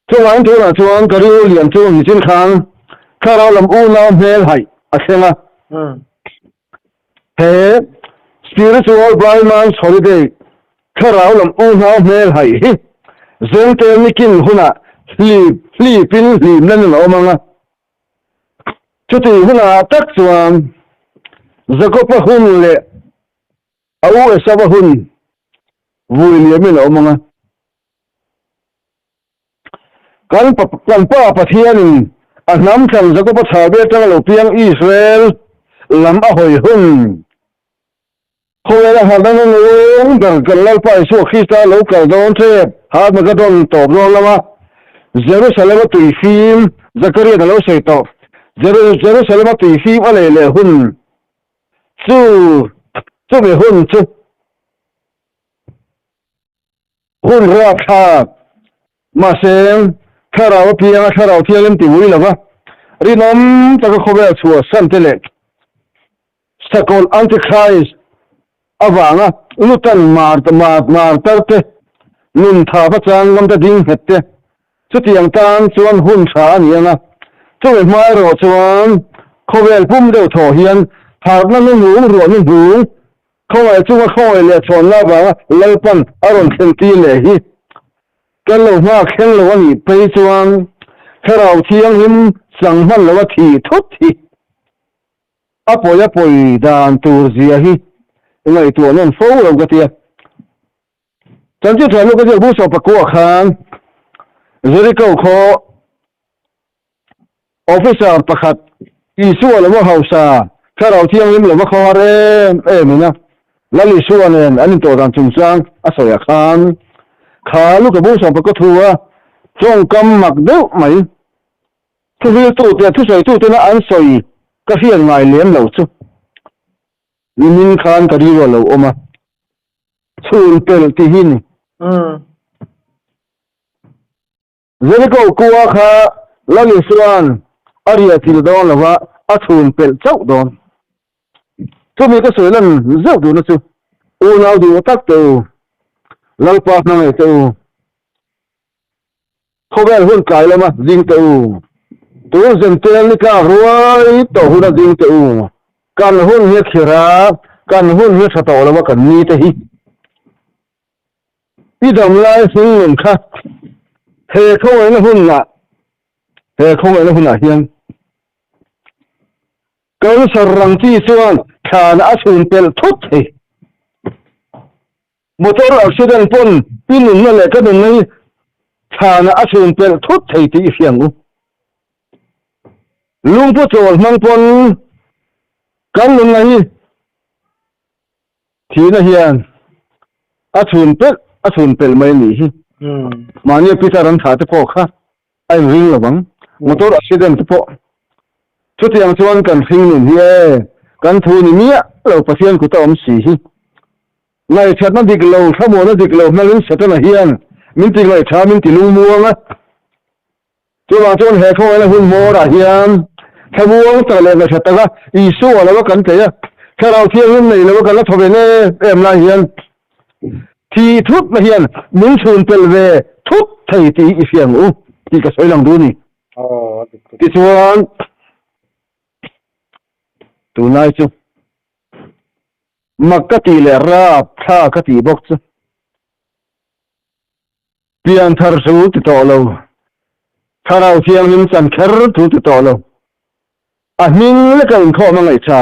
Chuvangin tunah chuan ka rilru lian chu nichin khan Thlarau lam unau hmel haih a thleng a. He. Spiritual Blind Man's Holiday, Thlarau lam unau hmel haih hi Zengtel nikin hunah hlip hlipin hlimna nun a awm ang a. Chutih hunah tak chuan Jakob-a hun leh a u Esau-a hun vui liamin a awm ang a. Kan kan Pa Pathianin a hnam thlan Jakob-a chhahbe atanga lo piang Israel lam a hawi hun. Khawvela harhna nung ber kan Lalpa Isua Krista lo kal dawn tep Harmageddon tawp dawn lama Jerusalem-a tui fim Zakarian a lo sawi tawh Jerusalem-a tui fim a lei leh hun chu chumi hun chu hun rapthlak mahse thlarau apianga thlarau thianghlim ti ui lova rinawm taka khawvel chhuahsan te leh Sakawlh Antichrist avanga lutan martar te, nun tha va chang ngam te ding nghet te, chutiang tan chuan hun tha a ni ang a. Chumi hma erawh chuan khawvel pum deuh thaw hian harhna nu nung ruah nu hnung khawngaih chunga khawngaih leh chhawnna avanga Lalpan a rawn thlen tir leh hi kan lo nghak thleng lo a nih phei chuan Thlarau Thianghlim chang hman lova thih thut hi A pawi a pawi dan tur zia hi ngaihtuah nawn fo lo ka tia. Chanchin tha luka ziak Bung Sawpakua khan Jericho khaw officer pakhat Isua lova hausa Thlarau Thianghlim lova khaw har em em ina Lal Isua nen an intawh dan chungchang a sawi ah khan kha luka Bung Sawpakua thu a tawngkam mak deuh mai Thuhriltute, thusawitutena an sawi ka hriat ngai lem lo chu nimin khan ka rilru a lo awm a, chhun pelh tih hi ni. Jericho khua kha Lal Isua'n a riah thil dawn lo va, a chhun pelh chauh dawn. Chumi ka sawi lan zeuh duhna chu unau duh tak te u, Lalpa hmangaih te u, Khawvel hun tlai lama zing teh u. Tun zentel ni tlak ruai tawh huna zing teh u. Kan hun hi a khir a, kan hun hi a tha tawh lo a kan ni te hi. I dam lai hming nun kha he khawngaihna hunah he khawngaihna hunah hian cancer rang chi chuan thlan a chhun pelh thut thei. Motor accident pawn i nunna leh ka nunna hi thlanah a chhun pelh thut thei tih i hria ang u. Lungpu chawl hmang pawn kan nunna hi thihna hian a chhun pelh a chhun pelh mai a nih hi. Mahnia Peter an thah te pawh kha a inring lo vang. Motor accident te pawh chutiang chuan kan hring nun hi e, kan thu ni miah lo Pathian kut a awm si hi. Ngaihṭhatna dik lo, thlamuanna dik lo hmangin Setana hian min ti ngaihṭha, min ti lungmuang a. Chuvang chuan he khawngaihna hun hmawrah hian thlamuang tak leh ngaihṭha taka Isua lova kan tlei a, Thlarau Thianghlim nei lova kan la thaw ve em em lai hian thi thutna hian min chhun pelh ve thut thei tih i hria ang u tih ka sawi lang duh a ni. Tichuan, tunlai chu Mak ka tih leh rap thla ka tih bawk chu. Pianthar chu ti tawh lo. Thlarau Thianghlim chan kher chu ti tawh lo. A hming leka inkhawm a ngaihṭha,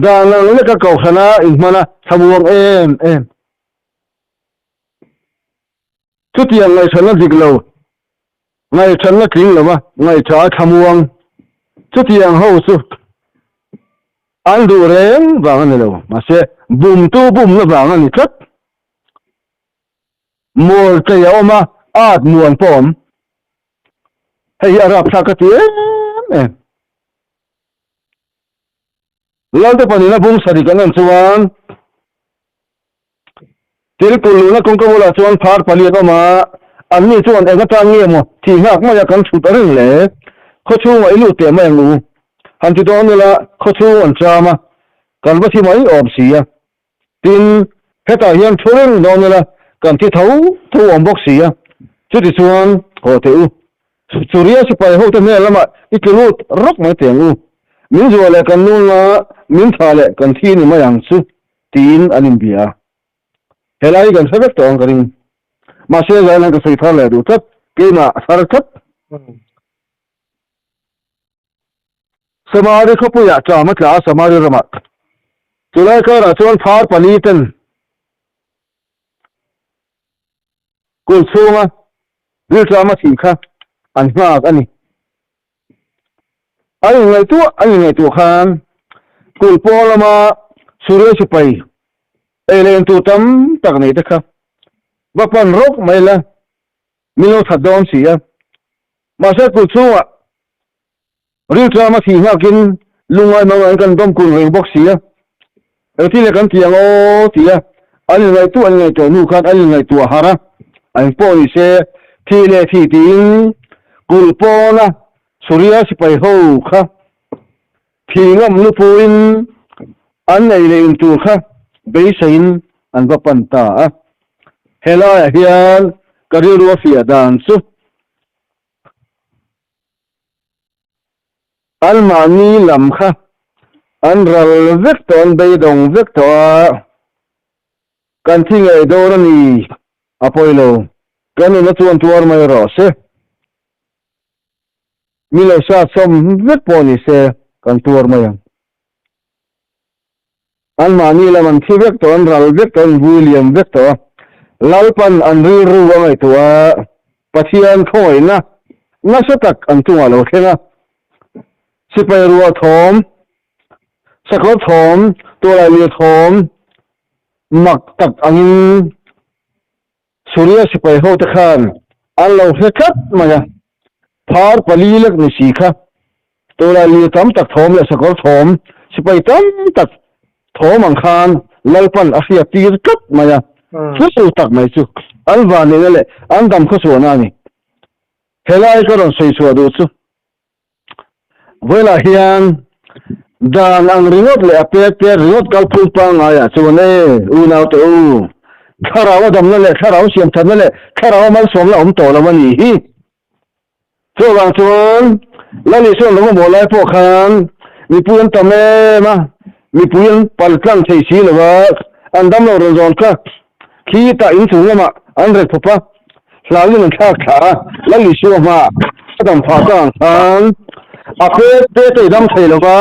dan ang leka kohhrana inhman a thlamuang em em. Chutiang ngaihṭhatna dik lo, ngaihṭhatna tling lova ngaihṭha a thlamuang. Chutiang ho chu An duh reng vang a ni lo, mahse bumtu bumna vang a ni tlat. Mawl tlei a awm a, at muan pawh a awm. Hei hi a rapthlak ka ti em em. Lalte pahnihna bung sarih kan en chuan Thil kulh luhna kawngka bulah chuan phar pali an awm a, anni chuan eng atan nge maw thih nghak maia kan thut a ring le? Khawchhungah i lut teh mai ang u. Han ti dawn ila khawchhung an cham a, kan va thi mai awm si a. Tin, hetah hian thu reng dawn ila kan thi tho tho awm bawk si a. Chutichuan, haw teh u. Suria sipai hote hmel lamah i tlu lut rawk mai teh ang u. Min zuah leh kan nung a, min thah leh kan thi ni mai ang chu. tiin an inbia a. Helai hi kan hre vek tawh ang ka ring. Mahse zan hian ka sawi thar leh duh tlat, keimah a thar tlat. Samari khawpuiah ṭam a tla a, Samari ramah. Chulai karah chuan phar pali ten kulh chhunga rilṭam a thih kha an nghak a ni. An inngaihtuah an inngaihtuah khan kulh pawn lama Suria sipai ei leh intur tam tak nei te kha va pan rawk mai la min lo that dawn si a. Mahse kulh chhungah Rilṭam a thih nghakin lungngai mangain kan dawm kun reng bawk si a, engtin nge kan ti ang aw ti a, an inngaihtuah an inngaihtuah hnu khan an inngaihtuah harh a, an pawh ni se thih leh thih tiin kulh pawna Suria sipai ho kha thih ngam lupuin an nei leh in tur kha beiseiin an va pan ta a. Helaiah hian ka rilru a fiah dan chu. Anmahni lam kha an ral vek tawh, an beidawng vek tawh a, kan thi ngei dawn a ni, a pawi lo, kan nuna chuan tuar mai rawh se. Mi lo sat sawm vek pawh ni se kan tuar mai ang. Anmahni lam an thi vek tawh, an ral vek tawh, an vui liam vek tawh a. Lalpan an rilru a ngaihtuah a, Pathian khawngaihna nasa tak an chungah lo thleng a. Sipai ruah thawm, sakawr thawm, tualailir thawm mak tak angin Suria sipai hote khan an lo hre tlat mai a, phar pali lek ni si kha tunah lir tam tak thawm leh sakawr thawm sipai tam tak thawm ang khan Lalpan a hriat tir tlat mai a, chu tak mai chu an vanneihna leh an dam khawchhuahna a ni. Helai ka rawn sawi chhuah duh chu. Vawilah hian dan ang ringawt leh a pek pek ringawt kalphung pangngaiah chuan e, unaute u, thlarau a damna leh thlarau siamthatna leh thlarau a malsawmna awm tawh lo a nih hi. Chuvang chuan Lal Isuan rawng a bawh lai pawh khan mipui an tam em a, mipui an pal tlang thei si lo a, an dam lo rawn zawn kha khitah inchung lamah an rek phawp a, Hlauin an thlak thla a, Lal Isua hmaah a dam phah ta ang khan a pek pek a i dam thei lo va,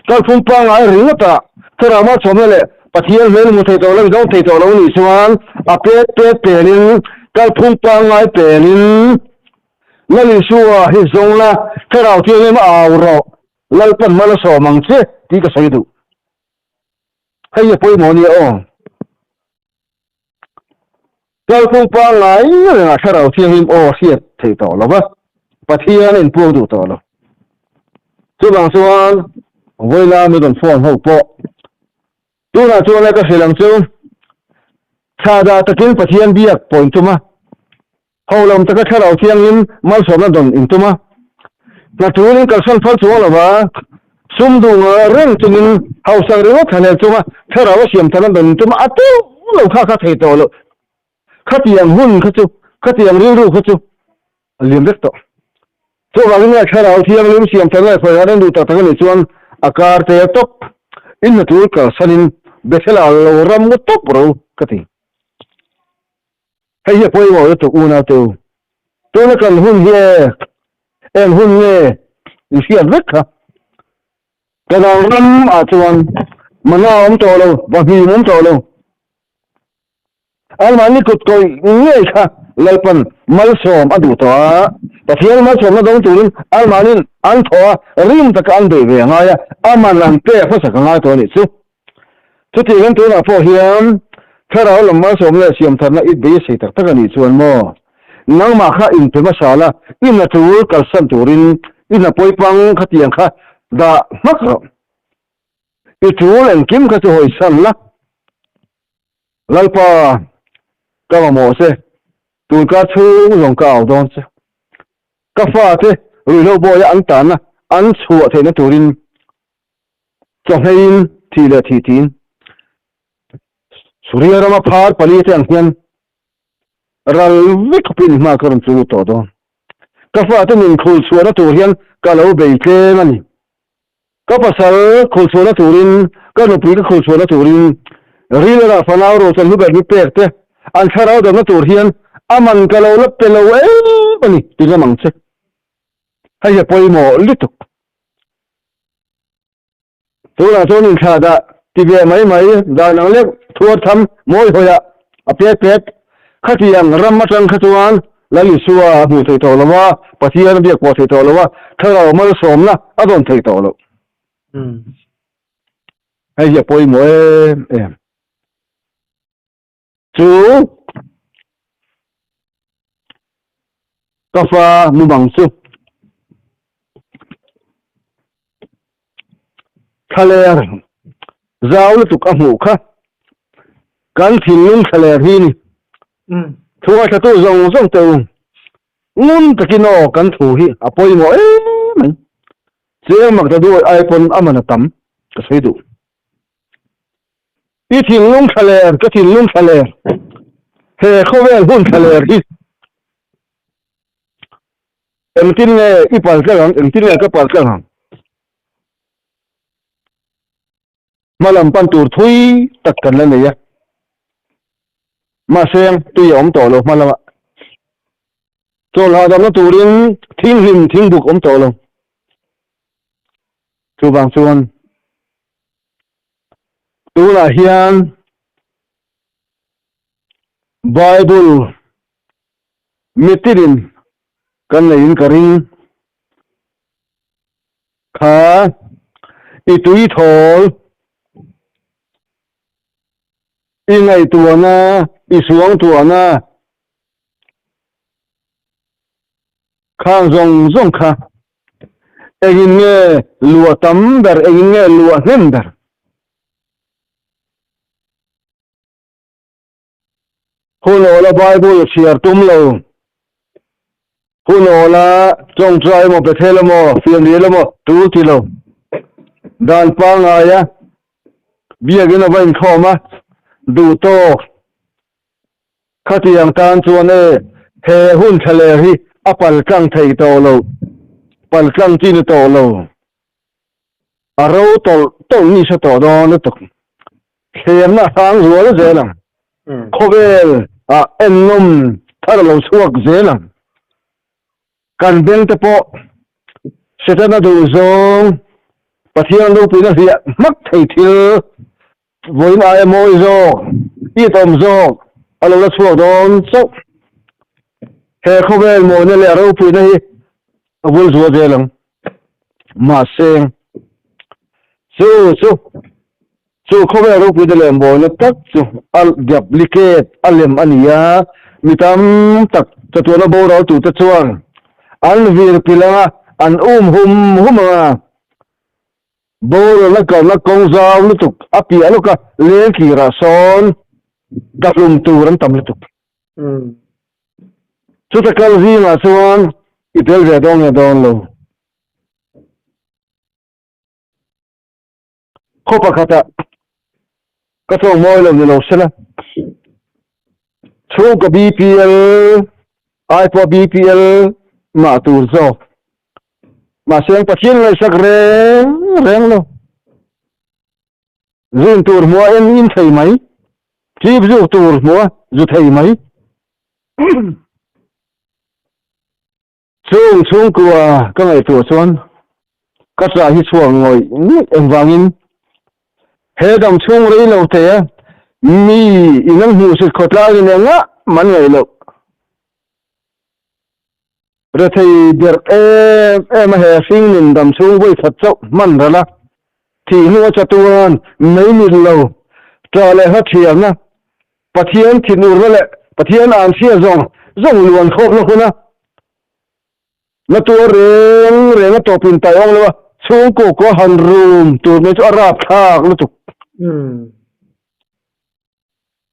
kalphung pangngai ringawtah thlarau malsawmna leh Pathian hmel hmu thei tawh lo, i dawng thei tawh lo nih chuan a pek pek pelin kalphung pangngai pelin Lal Isua hi zawng la, thlarau thianghlim a au rawh, Lalpan mal a sawm ang che tih ka sawi duh. Hei hi a pawimawh nia aw. Kalphung pangngai rengah thlarau thianghlim aw hriat theih tawh lo va, Pathian a inpuang duh tawh lo. Chuvang chuan vawiina mi rawn phone ho pawh tunah chuan ka hrilh ang chu, Thla dah takin Pathian biak pawh intum a, Ho lam taka thlarau thiangin malsawmna dawn in tum a, hna tulin kalsan phal chuang lo va, sum duh ngah reng chungin hausak ringawt thlahlel chunga thlarau a siam tharna dawn in tum a, a teuh lo kha kha thei tawh loh. Khatiang hun kha chu, khatiang rilru kha chu a liam vek tawh. Chuvangin nge thlarau thianghlim siam tharna leh khawiah reng duh tak tak a nih chuan a kar te tawp in hna tul kalsanin Bethel-ah lo ram ngawt tawp ro ka ti. Hei hi a pawimawh lutuk unaute u. Tuna kan hun hi e, eng hun nge i hriat vek kha. Kanaan ram ah chuan mana a awm tawh lo, vahmim awm tawh lo. Anmahni kut kawih ngei kha Lalpan malsawm a duh tawh a, Pathian malsawmna dawng turin anmahniin an thawh a, rim taka an beih ve a ngai a, a man an pek hmasak a ngai tawh a nih chu. Chutiang hian tunah pawh hian Thlarau lam malsawm leh siamtharna i beisei tak tak a nih chuan maw? Nangmah kha inpe hmasa la, i hna tul kalsan turin i hna pawipang khatiang kha dah hmak rawh. I tul engkim kha chu hawisan la. Lalpa, ka mamawh che, tunkar chhung zawng ka au dawn che. Ka fate ruihhlo bawia an tanna an chhuah theihna turin Chawhmeiin thih leh thih tiin Suria rama phar pali te ang hian ral vek khawpin i hma ka rawn chu tawh dawn. Ka fate min khul chhuahna tur hian ka lo bei tlem a ni. Ka pasal khul chhuahna turin, ka nupui ka khul chhuahna turin. Rilrah fanau rualchan hlu ber mi pek te an thlarau damna tur hian a man ka lo la pe lo em a ni ti ngam ang che. Hei hi a pawimawh lutuk. Tunah chuan inthlah dah ti ve mai mai dan ang lek thuar tham mawi hawiah a pek pek. Khatiang ram atang kha chuan Lal Isua a hmuh theih tawh lo a, Pathian a biak pawh theih tawh lo a, thlarau malsawmna a dawn theih tawh loh. Hei hi a pawimawh em em. Chu ka fa mumang chu thlaler zau lutuk a hmuh kha kan thinlung thlaler hi ni. Thu ngaithlatu zawng zawng te u ngun takin aw kan thu hi a pawimawh em mai. Chiang mak ta duai ai pawn a man a tam ka sawi duh. I thinlung thlaler, ka thinlung thlaler, he khawvel hun thlaler hi engtin nge i pal tlang ang, engtin nge ka pal tlang ang? Hmalam pan tur thui tak kan la nei a, mahse tui a awm tawh lo hmalamah. Chawl hahdamna turin thinghlim thingbuk awm tawh lo. Chuvang chuan Tunah hian Bible mitinin kan neiin ka ring. Kha i tui thawl, i ngaihtuahna, i suangtuahna Khang zawng zawng kha engin nge luah tam ber, engin nge luah hnem ber? Hun awla Bible chhiar tum lo, hun awla tawngtai emaw, Bethel emaw, fianrial emaw tul ti lo. Dan pangaia biakin a va inkhawm a, duh tawk. Khatiang tan chuan e, he hun thlaler hi a pal tlang thei tawh lo, pal tlang chi ni tawh lo. A ro tawlh tawlh ni sa tawh dawn lutuk. Thlemna a hrang zual zel ang. Khawvel ah ennawm thar a lo chhuak zel ang. Kan beng te pawh Setana duh zawng Pathian ropuina hliah hmak thei thil Vawiin aia mawi zawk, it awm zawk a lo la chhuak dawn chauh. He khawvel mawina leh a ropuina hi a vul zual zel ang. Mahse, chu chu chu khawvel ropuina leh mawina tak chu a duplicate, a lem a ni a, mi tam tak chatuana boral tute chuan an vir pilh ang a, an um hum hum ang a. Boralna kalna kawng zau lutuk a piah lawk a, leng tlirah sawn tlahlum tur an tam lutuk. Chuta kal zingah chuan i tel ve dawn nge dawn lo. Khaw pakhatah ka tawng mawi lo ni lo sela, chhungkaw BPL ai pawh BPL mah tur zawk. Mahse ang Pathian ngaihsak reng reng lo. Zin tur hmua en in thei mai. Chip zuk tur hmua zu thei mai. Chung chhungkua ka ngaihtuah chuan ka tah hi chhuak ngawih ngawih engvangin he dam chhung rei lo te mi in an hmuhsit khawtlangin engah man ngaih loh. Rethei berh em em a he hring nun dam chhung vawi khat chauh hman ral a, thih hnu a chatuan mei mil lo, ṭah leh hla ṭhialna, Pathian thinurna leh Pathian an hria zawng zawng luan khawpna huna na tuar reng reng a tawp in tai awng lo a, chhungkaw kua han rum tur mai chu a rapthlak lutuk.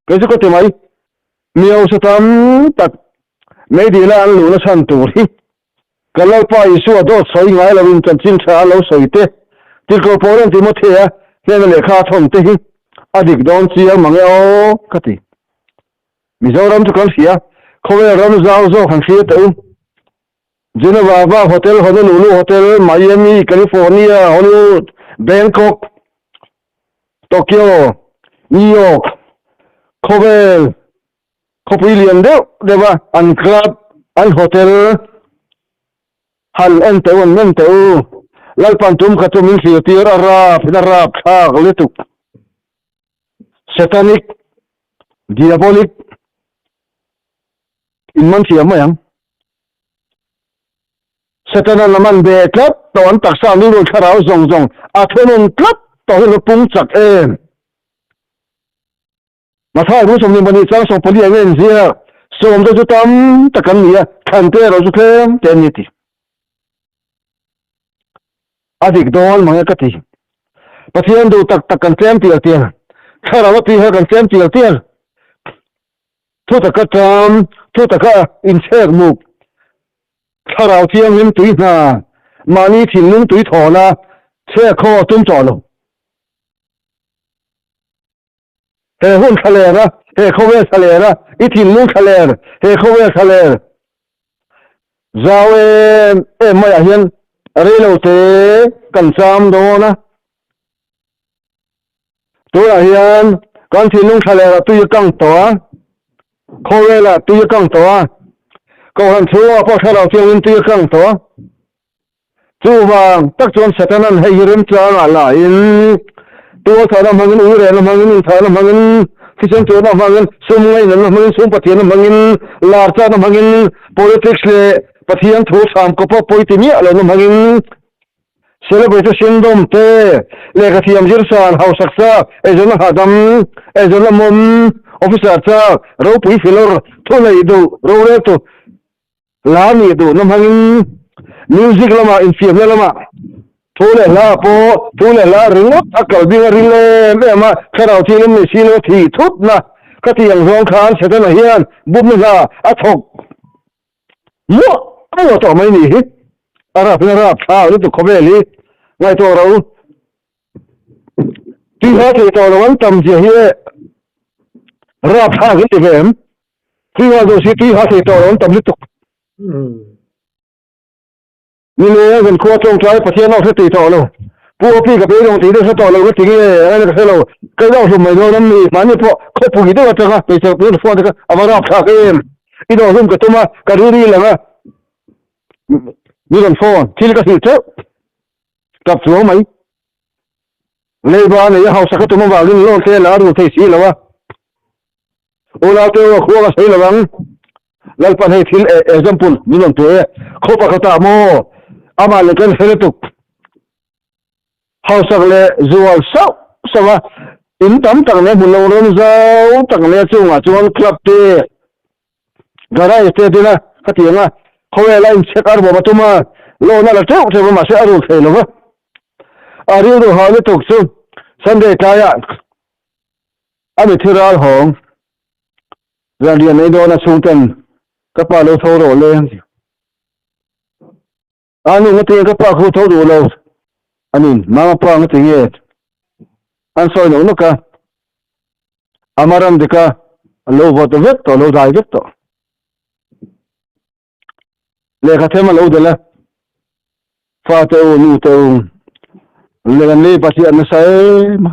Kei chu ka ti mai, mi hausa tam tak meidila an luhna chhan tur hi ka Lalpa Isua dawt sawi ngai loin chanchin tha a lo sawi te, Tirhkoh Paulan Timothea hnena lehkha a thawn te hi a dik dawn chiang mang e aw ka ti. Mizoram chu kan hria, khawvel ram zau zawk han hria teh u. Geneva va Hotel, Honolulu Hotel, Miami, California, Hollywood, Bangkok, Tokyo. New York khawvel khawpui lian deuh deuh a an club, an hotel han en teh u, an en teh u. Lalpan tum kha chu min thlir tir a rap in a rap thlak lutuk. Satanic, diabolic in man thiam mai ang. Setana'n a man ve tlat tawh an taksa rilru thlarau zawng zawng a thunun tlat tawh hi a pung chak em? Mathai ru 20 pahnih chang 14 eng a inziak, sawmte chu tam tak an ni a, thlante erawh chu tlem te an ni ti. A dik dawn mang e ka ti. Pathian duh tak tak kan tlem tial tial, thlarau a tui har kan tlem tial tial. Thu taka ṭam, thu taka inchhek muk, thlarau thianghlim tui hna, mahni thinlung tui thawhna chhek khaw a tum tawh lo. He hun thla ler a, he khawvel thla ler a, i thinlung thla ler, he khawvel thla ler zau em em maiah hian reilo te kan cham dawn a. Tunah hian kan thinlung thla lerah tui a kang tawh a, khawvelah tui a kang tawh a, kohhran chhungah pawh thlarau thiangin tui a kang tawh a. Chuvang tak chuan Satanan hei hi remchangah lahin tualthahna hmangin, uirehna hmangin, inthahna hmangin, thisen chuanna hmangin, sum ngainatna hmangin, sum pathianna hmangin, lar chakna hmangin, politics leh Pathian thu hram kawpa pawiti miah lohna hmangin, Celebrity syndrome te, lehkha thiam zir san, hausak chak, eizawnna hahdam, eizawnna mawm, officer chak, ropui filawr, thuneih duh, roreltu la nih duhna hmangin music lamah, infiamna lamah thu leh hla ah pawh thu leh hla ringawt a kal bing a ril em em a, thlarau thianghlim nei si lo thih thutna khatiang zawng khan Setana hian bumna hna a thawk Muah muah tawh mai nih hi. A rap in a rap thla lutuk khawvel hi ngaihtuah ro. Tui ha thei tawh lo an tam zia hi e rap thlak in ti ve em. Tui ha zawh si tui ha thei tawh lo an tam lutuk. Ni le, zan khua tawngtai Pathian a hre tih tawh lo. Pu Opi ka beidawng tih deuh hre tawh lo ka ti nge a ka hre lo. Ka inawk hlum mai dawn an ni. Mahni pawh khawpui deuh atanga hmeichhe hmel phone te kha a va rapthlak em. Inawk hlum ka tum a, ka riri lang a. Mi rawn phone, thil ka hrilh teuh. Tap chuang mai. Leiba nei a hausa ka tum avangin loan te la a rul thei si lo a. Unaute u a khua ka sawi lo ang. Lalpan hei thil example min rawn pe e. Khaw pakhatah maw amah leh kan hre lutuk. Hausak leh zual sauh sauh a, in tam tak leh hmun lo rawn zau tak leh chungah chuan club te, garage te din a, khatiang a khawvel a inchhek a ruam a tum a, loan a la teuh teuh a mahse a rul thei lo va. A rilru hau lutuk chu Sunday tlaiah A mitthi ral hawng zanriah nei dawn a chhungten ka pa lo tho rawh le an ti. A nu nga tinge ka pa khu tho duh lo a nin mama pa nga tinge an sawi nawk nawk a, a maram dik a lo vawt vek tawh lo dai vek tawh. Lehkha them a lo delh a, fate u nu te u leh an lei pahnih an nasa em a,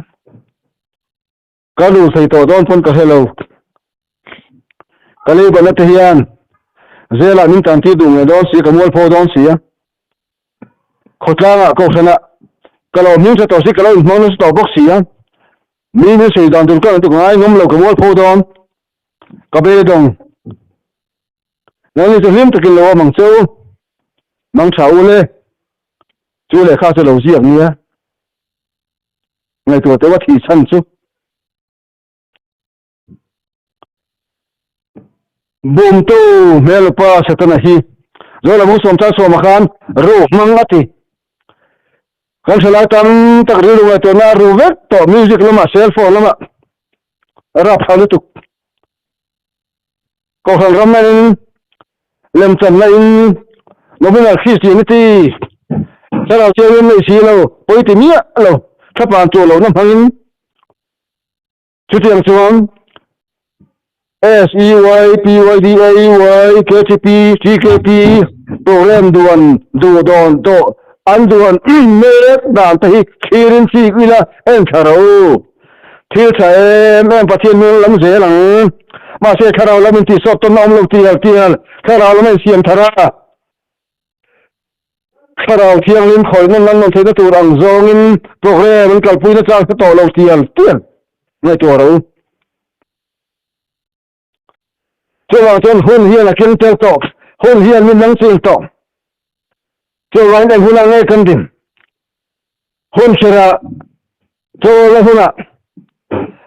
ka lu thei tawh dawn pawn ka hre lo, ka lei balna te hian zelah min tan tir duh ngei dawn si, ka mualpho dawn si a, khawtlangah kohhranah ka lo hming tha tawh si, ka lo inhmang nasa tawh bawk si a, mi min sawi dan tur ka ngai ngawm lo, ka mualpho dawn, ka beidawng. Nangni chu hlim takin lo awm ang che u, mang tha u le, chu lehkha chu lo ziak nia, ngaihtuah teuh a thih chhan chu. Bumtu hmelupa Setana hi Zola mung sawm chan sawma khan ru hmang a ti. Kan hre lai tam tak rilru ngaihtuahna a ru vek tawh music lamah cell phone lamah a rapthlak lutuk. Kohhran ram in lemchanna in nominal Christianity thlarau chiangin nei si lo, pawi ti miah lo, thlapan tuah lohna hmangin chutiang chuan SEY, PYD, AEY, KTP, TKP program duan duh dawn tawh an duan mek dan te hi thlirin chik ila en thla ro. Thil tha em em Pathian hming lam zel ang. Mahse thlarau lam in tihsawt tawnna awm lo tial tial, thlarau lam a insiam thar a. Thlarau thianghlim khawih nawn lan nawn theihna tur ang zawngin program an kalpui na chang hre tawh lo tial tial ngaihtuah rawh u. Chuvang chuan hun hian a keng tel tawh, hun hian min nang ching tawh. Chuvangin eng hunah nge kan din? Hun hrerah, chawlna hunah,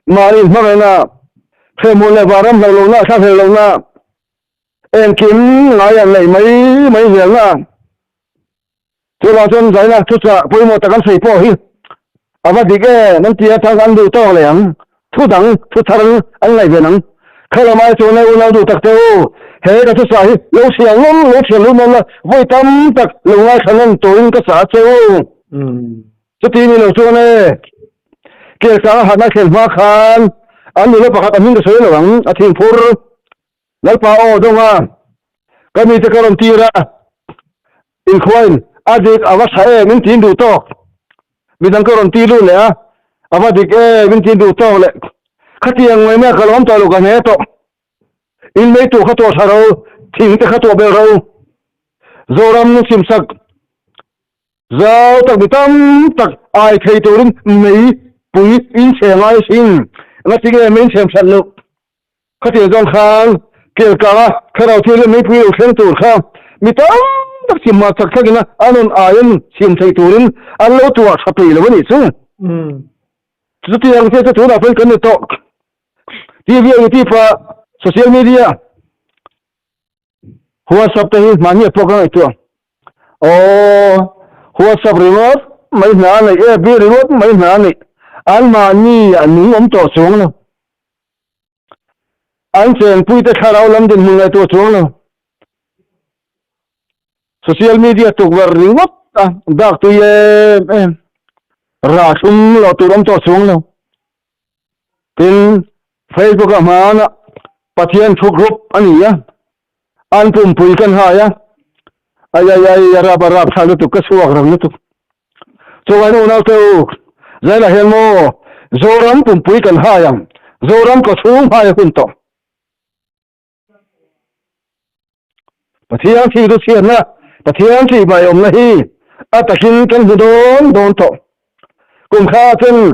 mahni hmangaihna, hrehmun leh vanram hlauh lohna, thlahlel lohna, Engkim ngai an neih mai mai zelna chuvang chuan zaina thuchah pawimawh tak an sawi pawh hi a va dik em an ti a chang an duh tawk leh ang thu dang thu thar an ngaih ven ang khalam ai chuan e unau duh tak te u he ka thuchah hi lo chhiar nawn lo chhiar lut nawn la vawi tam tak lo ngaithla nawn turin ka chah a che u chuti ni lo chuan e Kelkang a hatna thlen hma khan an nula pakhat a hming ka sawi lo ang a thingphur Lalpa aw dawnga ka mite ka rawn tir a, inkhuain a dik a va tha em in tiin duh tawk, midang ka rawn ti lut leh a, a va dik em in tiin duh tawk leh khatiang mai mai a ka lawm tawh lo ka hne tawh, in mei tur kha tuah tha ro, thing te kha tuah belh ro, Zoram chimsak zau tak mi tam tak ai thei turin mei pui in chhe ngai asin, ngatinge mei in chhem that loh. Khatiang zawng khan Kelkanga thlarau thil leh meipui lo thleng tur kha mi tam tak chim mah chak thlak ina an rawn aiin chim theih turin an lo tuah tha peih lo a nih chu. Chutiang thil chu tunah pawhin kan ni tawh. TV a YouTube ah social media WhatsApp te hi mahni a pawh ka ngaihtuah. Aw WhatsApp ringawt mai hna a neih, FB ringawt mai hna a neih. An mahni a nung awm tawh chuang lo. An chenpuite thlarau lam dinhmun ngaihtuah chuang lo. Social media tukverh ringawt a dak tui em em. Rah thlum loh tur awm tawh chuang lo. Tin, Facebook a hmana Pathian thu group a ni a, an pumpui kan hai a, ai ai ai a rap a rap thlak lutuk ka chhuak rang lutuk. Chuvangin unau te u, zailah hian maw Zoram pumpui kan hai ang, Zoram ka chhung hai a hun tawh. Pathian thih chu chhiatna, Pathian thih bai awmna hi a takin kan hmu dawn dawn tawh. Kum kha chuan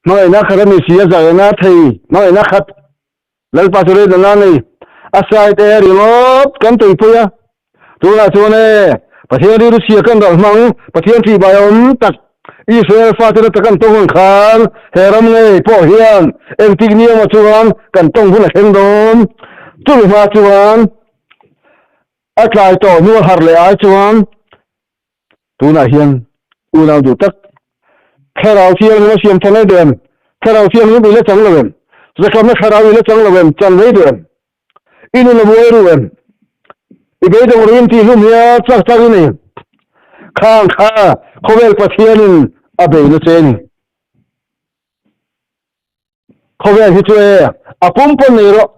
hmangaihna khat a ni si a, zaina thei hmangaihna khat Lalpa chu rei dana nei a side e ringawt kan tuipui a. Tunah chuan e Pathian rilru chhia kan ral hmang, Pathian thih bai awm tak Israel fate na tak an tawng ang khan he ram ngei pawh hian engtik ni emaw chuan kan tawng hun a thleng dawn. Chumi hma chuan a tlai tawh hnu a harh leh ai chuan tunah hian unau duh tak thlarau thianghlim a siam tha mai duh em? Thlarau thianghlim i la chang lo em? Zakhamna thlarau i la chang lo em? Chan mai duh em? I nun a buai ru em? I beidawng ru in tih hlum hian chak chak i nei. Khang kha khawvel Pathianin a bei na che ni. Khawvel hi chu e, a pum pawn nei rawh.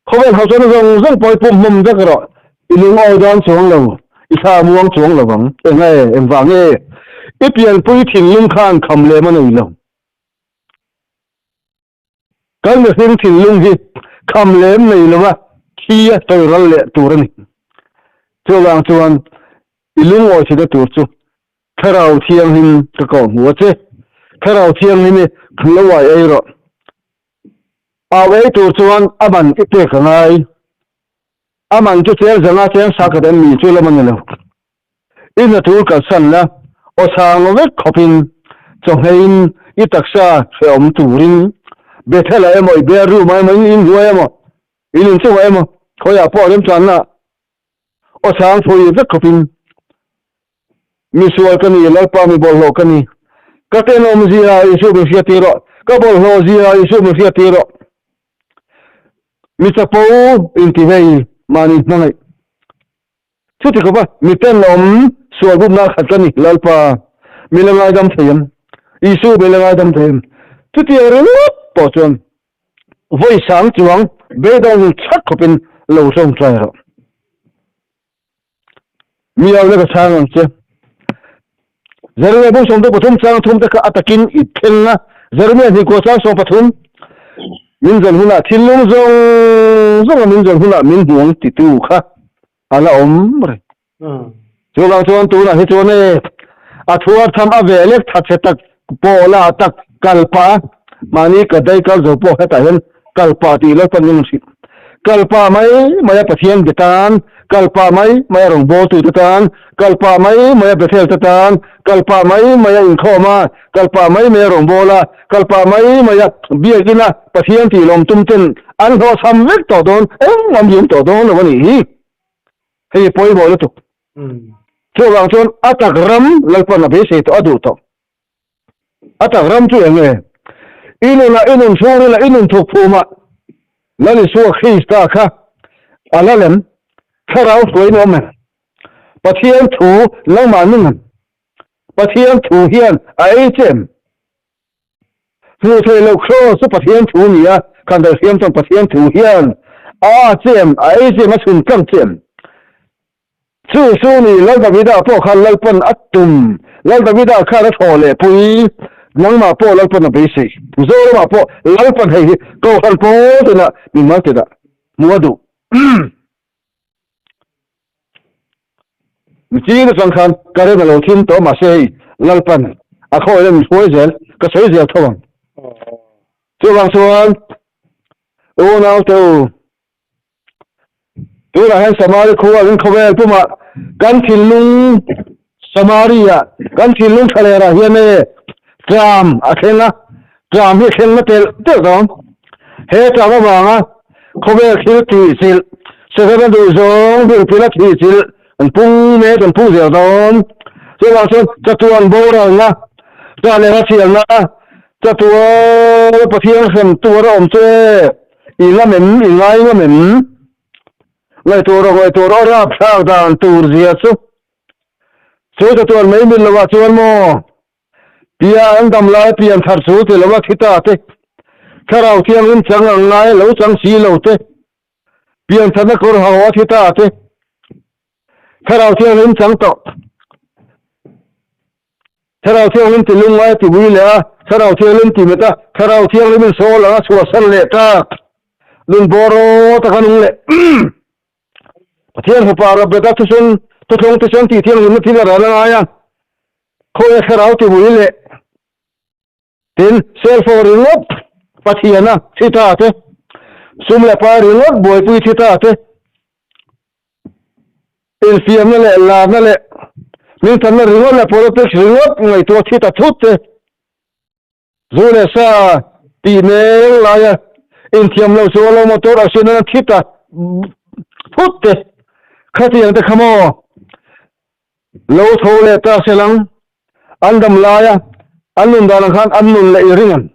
Khawvel hausa na zawng zawng pawh i pum hmawm vek rawh. I lungawi dawn chuang lo, i thla muang chuang lo vang. Eng e, engvang nge? I pianpui thinlung khan kham lem a nei lo. Kan mihring thinlung hi kham lem nei lova thi a sawi ral leh tur a ni. Chuvang chuan i lungawi thina tur chu Thlarau Thianghlim ka koh hmu a che. Thlarau Thianghlim i lo uai ei rawh. Au ei tur chuan a man i pek a ngai. A man chu cheng zanga cheng sa khat em mi chu lam a ni lo. I hna tur kalsan la, aw chhang vek khawpin chawhmeiin i taksa hrehawm turin Bethel-ah emaw, i bedroom-ah emaw, in inhnuai emaw, in inchungah emaw, khawiah pawh remchanna aw chhang phui vek khawpin mi sual ka ni, Lalpa mi bawlhhlawh ka ni, ka tenawm zia Isu min hriattir rawh, ka bawlhhlawh zia Isu min hriattir rawh. Mi chapo intivei mahni hmangaih. Chuti khawpa miten awm sual bumna khat ka ni, Lalpa, mi la ngaidam thei em? Isu mi la ngaidam thei em? Chutiang ringawt pawh chuan vawi sang chuang beidawng chhak khawpin lo tawngtai rawh. Mi au na ka chhang ang che. Zeremia bung 23 chang thum te kha a takin i thleng a. Jeremia hnikua chang 13, Min zawn hunah thinlung zawng zawnga min zawn hunah min hmuang titu kha a la awm reng. Chuvang chuan tunah hi chuan e a thuar tham a ve lek thatchhe tak pawh la tak kal pah a, mahni ka dai kal zo pawh hetah hian kal pah tih lo panin an hrilh. Kal pah mai mai a Pathian be tan, kal pah mai mai a rawngbawltute tan, kal pah mai mai a Bethel te tan, kal pah mai mai a inkhawm a, kal pah mai mai a rawngbâwl a, kal pah mai mai a biakin a Pathian tih lawm tum ten an hlawhchham vek tawh dawn, engmah an biam tawh dawn lo a nih hi. Hei pawimawh lutuk. Chuvang chuan a tak ram Lalpan a beisei tawh a duh tawh. A tak ram chu eng nge? I nunah, i nun chhungrilah, i nun thukphumah Lal Isua Krista kha a la lem, thlarau hruaiin a awm em? Pathian thu nangmah nung em? Pathian thu hian a ei che em? Hmuh theih loh Kraws chu Pathian thu a ni a, kan darhriam chuan Pathian thu hian a a che em, a ei che em, a chhun tlang che em? Chu chu ni, Lal Davida pawh khan Lalpan a tum, Lal Davida khan a thaw leh pui, nangmah pawh Lalpan a beisei, Mizoramah pawh Lalpan hei hi Kohhran pawl tinah mimal tinah hmuh a duh. Miching atang khan ka rem a lo thim tawh mahse hei Lalpan a khawiin a min hruai zel, ka sawi zel tho ang. Chuvang chuan unau te u, tunah hian Samari khua in khawvel pumah kan thinlung Samaria kan thinlung tha lerah hian e tram a thleng a, tram hi a thleng na telh telh dawn. He tram avanga khawvel thil tihchilh, Setana duh zawng rilpila thihchilh an pung mek, an pung zel dawn. Chuvang chuan chatuan boralna, ṭah leh hlathialna, chatuan Pathian hrem tur a awm chu e, i ngam em, i ngai ngam em? Ngaihtuah rawh, ngaihtuah rawh, a rapthlak dan tur zia chu. Chu chatuan mai mil lovah chuan maw? Tia an dam lai pian thar chu ti lova thi ta te, Thlarau Thianghlim chang ang ngai lo chang si lo te, pian thatna kawr ho a thi ta te, Thlarau Thianghlim chang tawh. Thlarau Thianghlim ti lungngai a ti ui leh a, Thlarau Thianghlim ti met a, Thlarau Thianghlim in sawl ang a chhuahsan leh tak. Nun bawr aw taka nung leh. Pathian Fapa Robert-a thisen, thuthlung thisen tih thianghlimna thil a ral a ngai a, khawi a thlarau ti ui leh tin cell phone ringawt Pathiana thi ta te, sum leh pai ringawt buaipui thi ta te, infiamna leh larna leh hmingthanna ringawt leh politics ringawt ngaihtuah thi ta thut te. Zu leh sa tih mek laia inthiam lo chu a lo motor accident a thi ta phut te khatiang te kha maw lo tho leh ta se lang an dam laia an nun dan ang khan an nun leh i ring ang.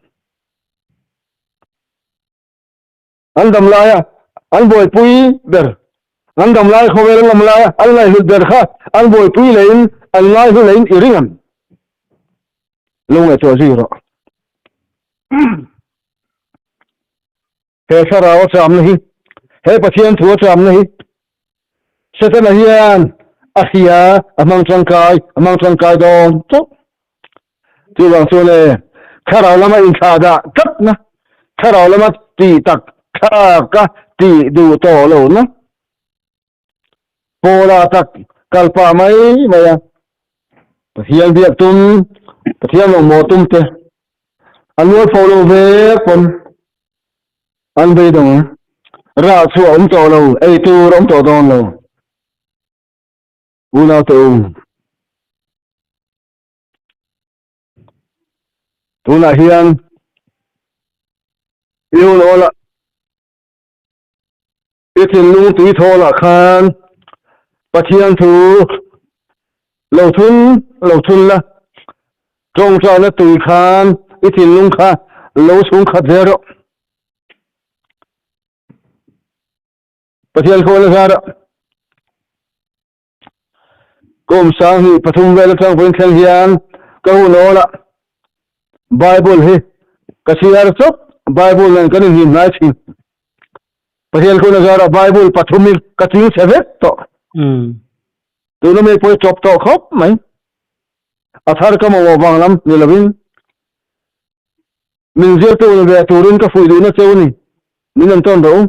An dam laia an buaipui ber, an dam lai khawvel an lam laia an ngaihhlut ber kha an buaipui leiin an ngaihlu leiin i ring ang. Lo ngaihtuah zui rawh. He thlarau a chamna hi, he Pathian thu a chamna hi Setana hian a hria, a hmang tangkai, a hmang tangkai dawn chauh. Chuvang chuan e, thlarau lama inthlah dah tlatna, thlarau lama tih tak thlaka tih duh tawh lohna pawlah tak kal pah mai mai a. Pathian biak tum, Pathian lawngmaw tum te an mualpho lo vek pawn an beidawng a, rah chhuah awm tawh lo, ei tur awm tawh dawn lo. Unaute u. Tunah hian i hun awlah i thinlung tui thawlah khan Pathian thu lo thun lo thun la, tawngtaina tui khan i thinlung kha lo chhung khat ve rawh. Pathian khaw la zar a. Kum 23 vel atang vawiin thleng hian ka hun awl a, Bible hi ka chhiar chawp, Bible nen kan inhnim hnai thin. Pathian khun azarah Bible pathum hi ka ching chhe vek tawh. Tuna mi pawh hi chawp tawh khawp mai. A thar ka mamawh vang lam ni lovin. Min zirtu ni ve turin ka fuih duhna cheu ni. Min an tawn rawh u.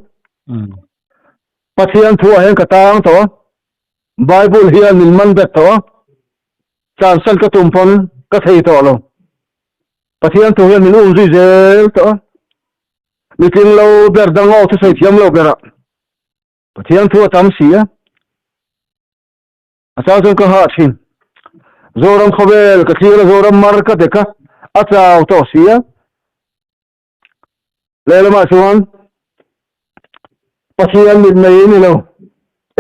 Pathian thuah hian ka tang tawh a, Bible hian min man bet tawh a, tlansan ka tum pawn ka thei tawh lo. Pathian thu hian min um zui zel tawh a, mitling lo ber dang aw thusawi thiam lo berah Pathian thu a tam si a. A chau chuan ka hah thin. Zoram khawvel ka thlir a, Zoram mar ka dek a, a chau tawh si a. Lehlamah chuan Pathian mitmei ni lo,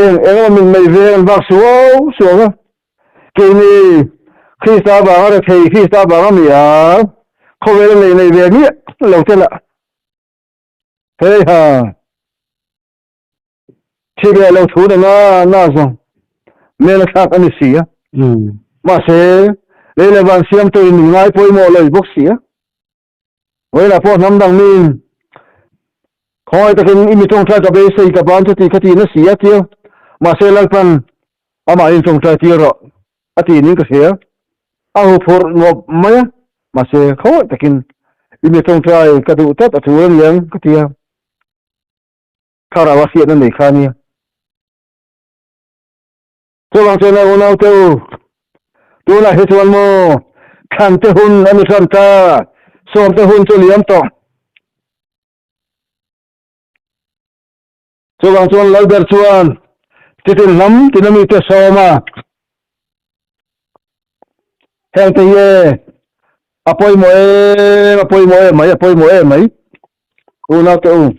eng eng emaw mitmei veng an vak suau suau a. Keini Krista vanga rethei, Krista vanga mi a, khawvela nei nei ve miah lo te lah. Heiha! Thi leh lo thu na na na zawng mel a thlak a ni si a. Mahse, lei leh van siamtuin min ngai pawimawh lo i bawk si a. Vawilah pawh hnam dang miin khawngaih takin i mi tawngtai ka beisei ka ban chuti kha ti na si a tia. Mahse, Lalpan amahin tawngtai tir rawh a ti ning ka hria. A huphurh ngawp mai a, mahse khawngaih takin i mi tawngtai ka duh tlat a tul a niang ka ti a. Thlarau a hriatna nei kha a nia. Chuvang chuan a unaute u, tunah hi chuan maw thlante hun a ni hran ta, sawmte hun chu liam tawh. Chuvang chuan Lalber chuan chitin hnam tina mite sawm a, hengte hi e a pawimawh em, a pawimawh em mai, a pawimawh em mai, unaute u.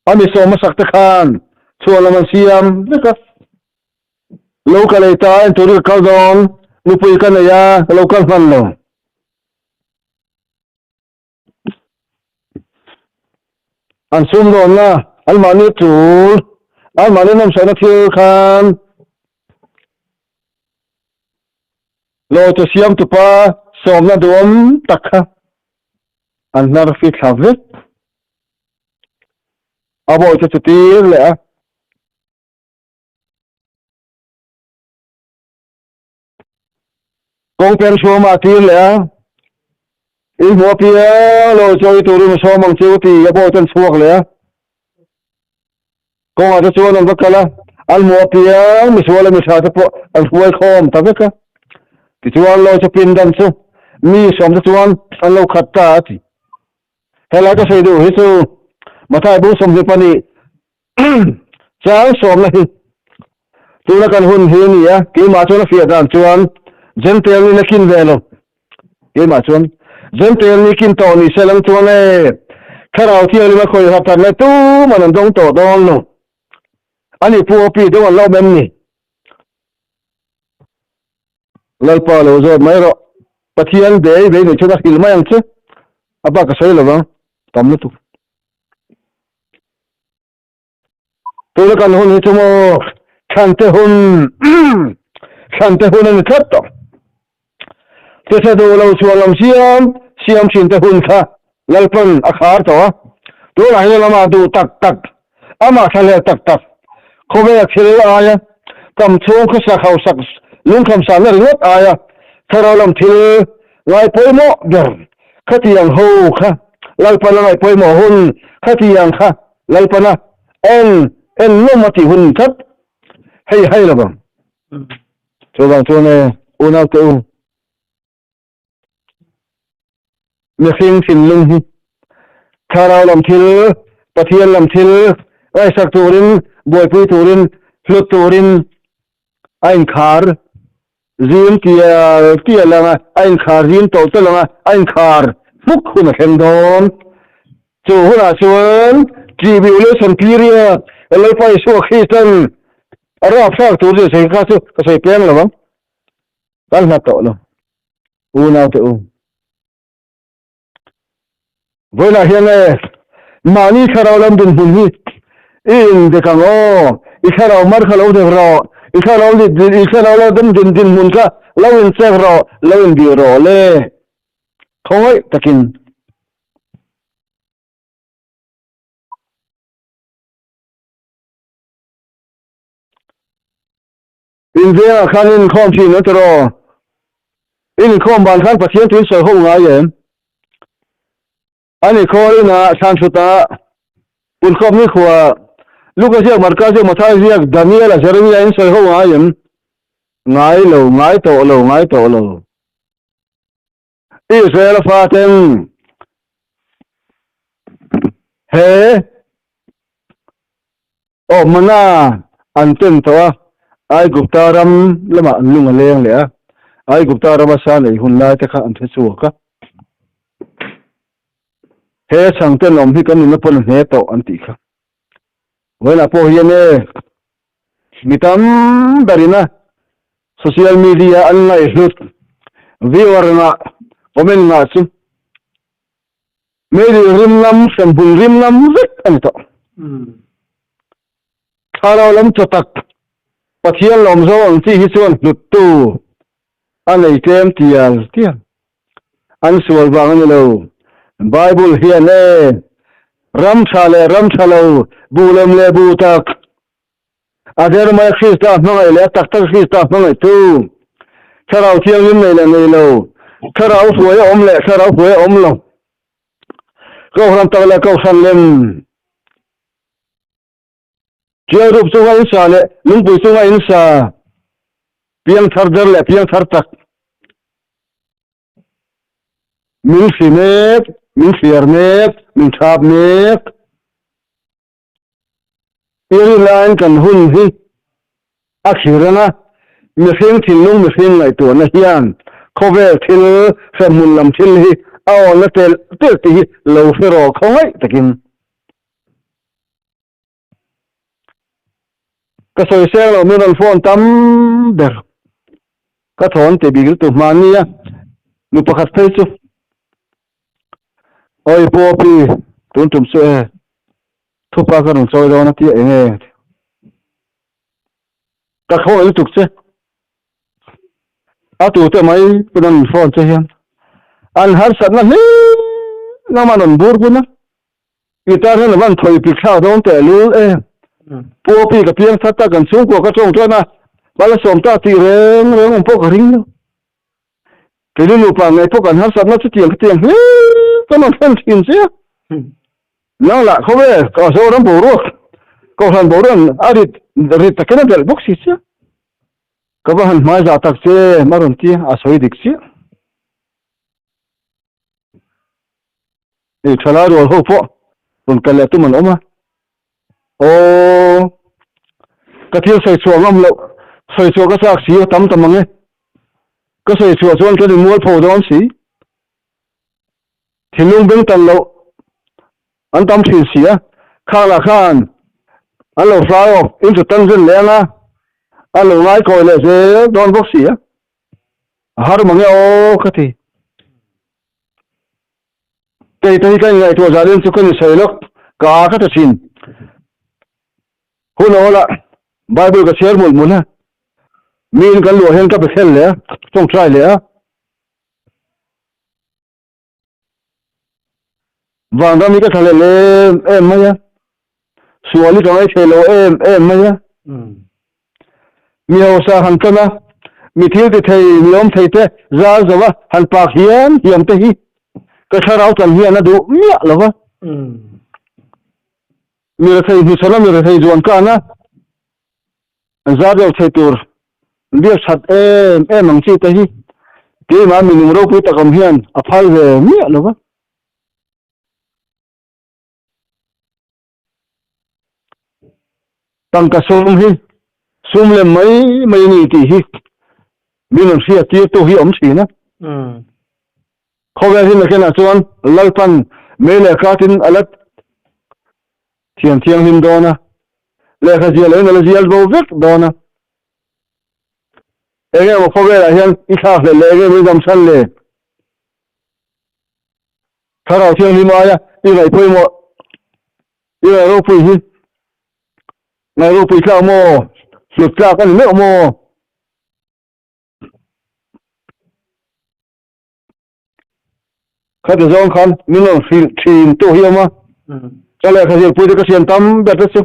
A mi sawm hmasak te khan chhuah lam an siam vek a, lo ka lei ta en turin ka kal dawn, nupui ka nei a, ka lo kal hman lo. An sumdawnna, anmahni tul, anmahni nawmsawhna thil khan Lawite siamtupa sawmna duhawm tak kha an hnar fi thla vek. A bawi chu chu tir leh a. Kawng pen hruama a tir leh a. In hmu apiang lo chawi turin a sawm ang chu ti a bawi chu an chhuak leh a. Kawngah te chuan an va kal a, an hmu apiang misual leh mithra te pawh an hruai khawm ta vek a. Tichuan lawi chu pindan chu mi sawm te chuan an lo khat ta a ti. Helai ka sawi duh hi chu Mathai bung 22 chang sawmna hi tuna kan hun hi a ni a, keimah chuan a fiah dan chuan Jentail nin a kin ve lo. Keimah chuan Jentail ni kin tawh ni se lang chuan e, Thlarau Thianghlim a khawi hat that lai tuman an dawng tawh dawn lo. Ani pu api deuh an lo awm em ni? Lalpa lo zawt mai rawh. Pathian bei bei nei chuan a hrilh mai ang che. A bak ka sawi lo vang. Tam lutuk. Tuna kan hun hi chu maw thlante hun thlante hun a ni tlat tawh. Chesa duh lo chhuah lam siam siam thin te hun kha Lalpan a khar tawh a. Tunah hian amah duh tak tak, amah thlahlel tak tak, khawvel thil aia tam chhung khawsak hausak lungkham sanna ringawt aia thlarau lam thil ngai pawimawh ber khatiang ho kha Lalpana ngaih pawimawh hun khatiang kha Lalpana en en nawm a tih hun tlat hei hai lo vang. Chuvang chuan e unaute u mihring thinlung hi thlarau lam thil Pathian lam thil ngaihsak turin buaipui turin hlut turin a inkhar zim tial tial ang a, a inkhar zim tawlh tawlh ang a, a inkhar hmuk hun a thleng dawn. Chu hunah chuan tribulation period Lalpa Isua Kristan a rapthlak tur zir sawi kha chu ka sawi peng lo ang. Kan hlat tawh lo. Unaute u. Vawilah hian e, mahni thlarau lam dinhmun hi i indek ang aw, i thlarau mar kha lo dek rawh, i thlarau i thlarau lo dam din dinhmun kha lo inchek rawh, lo inbih rawh le. Khawngaih takin. Inzengah khan inkhawm thin a tiraw? In inkhawm ban khan Pathian thu in sawi ho ngai em? Ani khawl inah thlan hrutah Punkhawp nikhua Luka ziak, Marka ziak, Mathai ziak, Daniela, Jeremia in sawi ho ngai em? Ngai lo, ngai tawh lo, ngai tawh lo. Israel faten he awmna an ten tawh a, Aigupta ram lamah an lung a leng leh a, Aigupta rama sa nei hun lai te kha an hre chhuak a. He chhangte lawm hi kan nunna pawn a hne tawh an tih kha. Vawiinah pawh hian e mi tam berina social media an ngaihhlut viewer ngah comment ngah chu meidil rim lam hremhmun rim lam vek a ni tawh. Thlarau lam chaw tak Pathian lawm zo ang chi hi chuan hluttu a nei tlem tial tial. An sual vang a ni lo. Bible hian e, ram tha leh ram tha lo, bu lem leh bu tak, a der mai a Krista hmangaih leh a tak tak Krista hmangaihtu, Thlarau Thianghlim nei leh nei lo, Thlarau hruai a awm leh Thlarau hruai a awm lo, Kohhran tak leh Kohhran lem, Tialrup chunga in sa leh lungpui chunga in sa, piangthar der leh piangthar tak, min hri mek, min hriar mek, min thap mek. I rinlaiin kan hun hi a thlir ang a, mihring thinlung mihring ngaihtuahna hian khawvel thil, hremhmun lam thil hi a awnna telh telh tih hi lo hre rawh khawngaih takin. Ka sawi seng lo min rawn phone tam ber. Ka thawn tih bik lutuk hmanni a nu pakhat phei chu. Oi Popi tun tum chu e thupa ka rawn chawi dawn a tia eng e. Ka khawngaih lutuk che. A tute mai pawn an phone che hian an harsatna hlim lama an rawn bur bun a. I tan hian a van thawi pik thlak dawn teh lul e. Pu Opi ka piang that ta kan chhungkua ka tawng tan a, bal a sawm ta tih reng reng awm pawh ka ring lo. Keini nupa ngei pawh kan harsatna chutiang khatiang hle kan rawn thlen thin che a. Nang lah khawvel ka Zoram boruak Kohhran boruak a rit rit takin a belh bawk si che a. Ka va han hmai zah tak che a rawn ti a, a sawi dik chiah. Hei thalai rual ho pawh rawn kal leh tum an awm a, aw ka thil sawi chhuah ngam loh sawi chhuah ka chak si a tam ta mang e, ka sawi chhuah chuan ka ni mualpho dawn si, thinlung beng tan loh an tam thin si a, khang lah khan an lo hrai awk in chu tan zen leh ang a, an lo ngaikawi leh zel dawn bawk si a, a har mang e aw ka ti. Kei te hi ka inngaihtuah zah deuh chu ka ni sawi lawk, ka a ka ta thin. Hun a awlah Bible ka chhiar mawlh mawlh a, miin kan luah hian ka be khel leh a, tawngtai leh a. Vanram hi ka thlahlel em em mai a, sual hi ka ngaithei lo em em mai a. Mi hausa han tan a, mi thil ti thei, mi awm thei te zar zo a han pak hiam hiam te hi ka thlarau tan hian a duh miah lo va. Mi rethei hnuchhawn a, mi rethei zuan kan a, an zar deuh thei tur biak that em em ang chi te hi keimah mi nung ropui tak awm hian a phal ve miah lo va. Tangka sum hi sum lem mai mai a ni tih hi min rawn hriat tir tu hi awm thin a. Khawvel hi nakinah chuan Lalpan mei leh katin a la thian thianghlim dawn a, lehkha zial loin a la zial bo vek dawn a. Enge maw khawvelah hian i thlak hlelh leh enge maw i dam chhan le? Thlarau Thianghlim aia i ngaih pawimawh, i ngaih ropui hi ngaih ropui tlak maw, hlut tlak a ni meuh maw? Khati zawng khan min rawn hrilh thin tu hi awm a, ka lehkha zirpui te ka siam tam ber te chu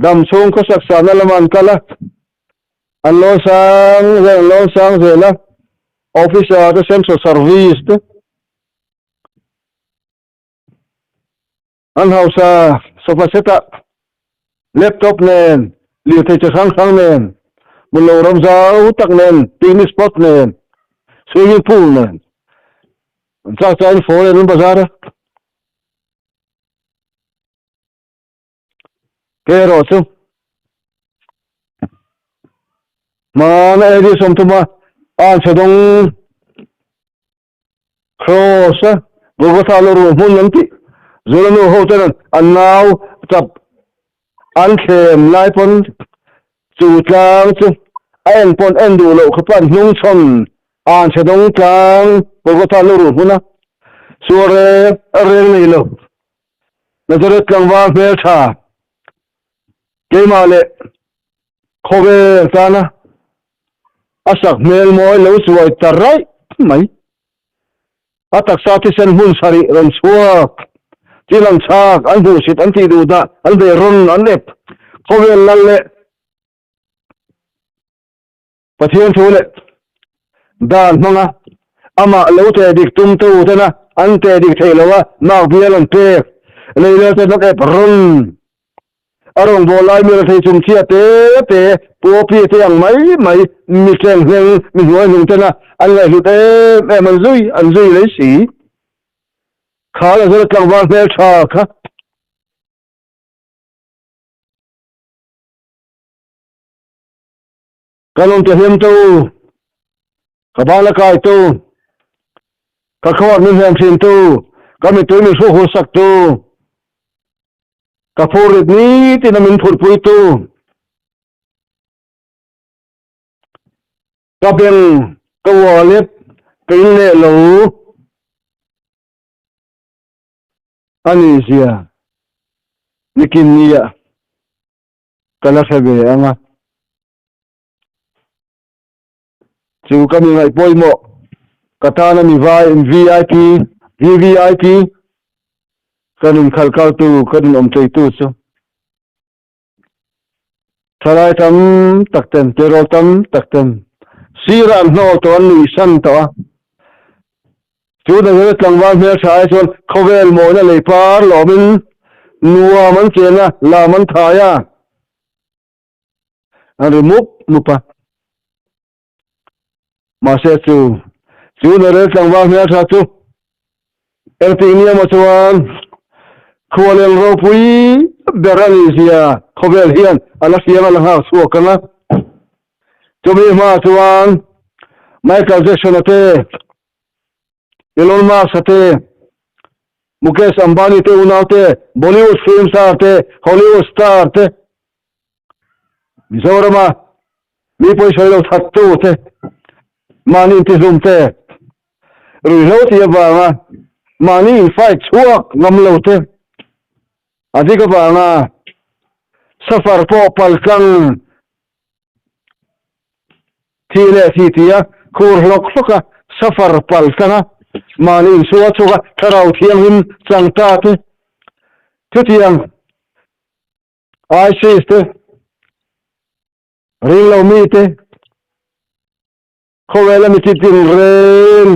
dam chhung khawsak sahna lamah an kal a, an lawn sang zel, an lawn sang zel a. Officer te Central Service te an hausa sofa set ah laptop nen lirthei chi hrang hrang nen hmun lo ram zau tak nen picnic spot nen swimming pool nen an chak chain foreign an bazar a. Kei erawh chu hmana AD 30 a anchhe dawng Cross a Golgotha lo ruh hmun an tih Zula nu ho ten an nau chap an thlem lai pawn chu tlang chu a en pawn en duh loh kha pan hnung chhawn anchhe dawng tlang Golgotha lo ruh hmun a sual reng a reng nei lo. Nazareth tlangval hmeltha keimah leh khawvel tana a sak hmel mawi lo chuai ta raih mai. A taksa thisen hmun sarih rawn chhuak, thil an chhak, an hmuhsit, an tih duh dah, an ve rawn, an ep, khawvel lal leh Pathian thu leh dan hmanga amah lo teh dik tumtu tena an teh dik theih loha mark bial an pek leilel te hnawk ep rawn a rawngbâwl lai mi rethei chumchhia te te puapi te ang mai mai mi tleng hneng mi hnuai hnung tena an ngaihhlut em em an zui an zui lei si kha Lazara tlangval hmeltha kha. Ka lawmte hliam tu, ka bana kai tu, ka khawat min hliam thin tu, ka mittui min hruh hur sak tu, ka phurrit nitin a min phurhpui tu, ka beng, ka wallet, ka in leh lo a nih zia nikin nia ka la hre ve ang a. Chu ka mi ngaih pawimawh ka tana mi vai VIP, VVIP, ka nun khalh kaltu, ka nun awm tleitu chu thalai tam tak ten, tirawl tam tak ten sirah an hnawl tawh, an nuihsan tawh a. Chu Nazareth tlangval hmeltha ai chuan khawvel mawina lei par lawmin nuam an chen a, lam an thai a, an ri mup mup a. Mahse chu chu Nazareth tlangval hmeltha chu engtik ni emaw chuan khualeng ropui ber a nih zia khawvel hian a la hriam a la nghak chhuak ang a. Chumi hmaah chuan Michael Jackson-a te, Elon Musk-a te, Mukesh Ambani te unau te, Bollywood film star te, Hollywood star te, Mizorama mi pawisawi lo thattu te, mahni intihlum te, ruihhlo tih avanga mahni in-fight chhuak ngam lo te, a dik avanga safar pawh paltlang Thi leh thi tia khur hlawk hlawk a, safar pal tlang a, mahni insual chhuak a, thlarau thianghlim chang ta te, chutiang ISIS te, ringlo mi te, khawvel a mi chi tinreng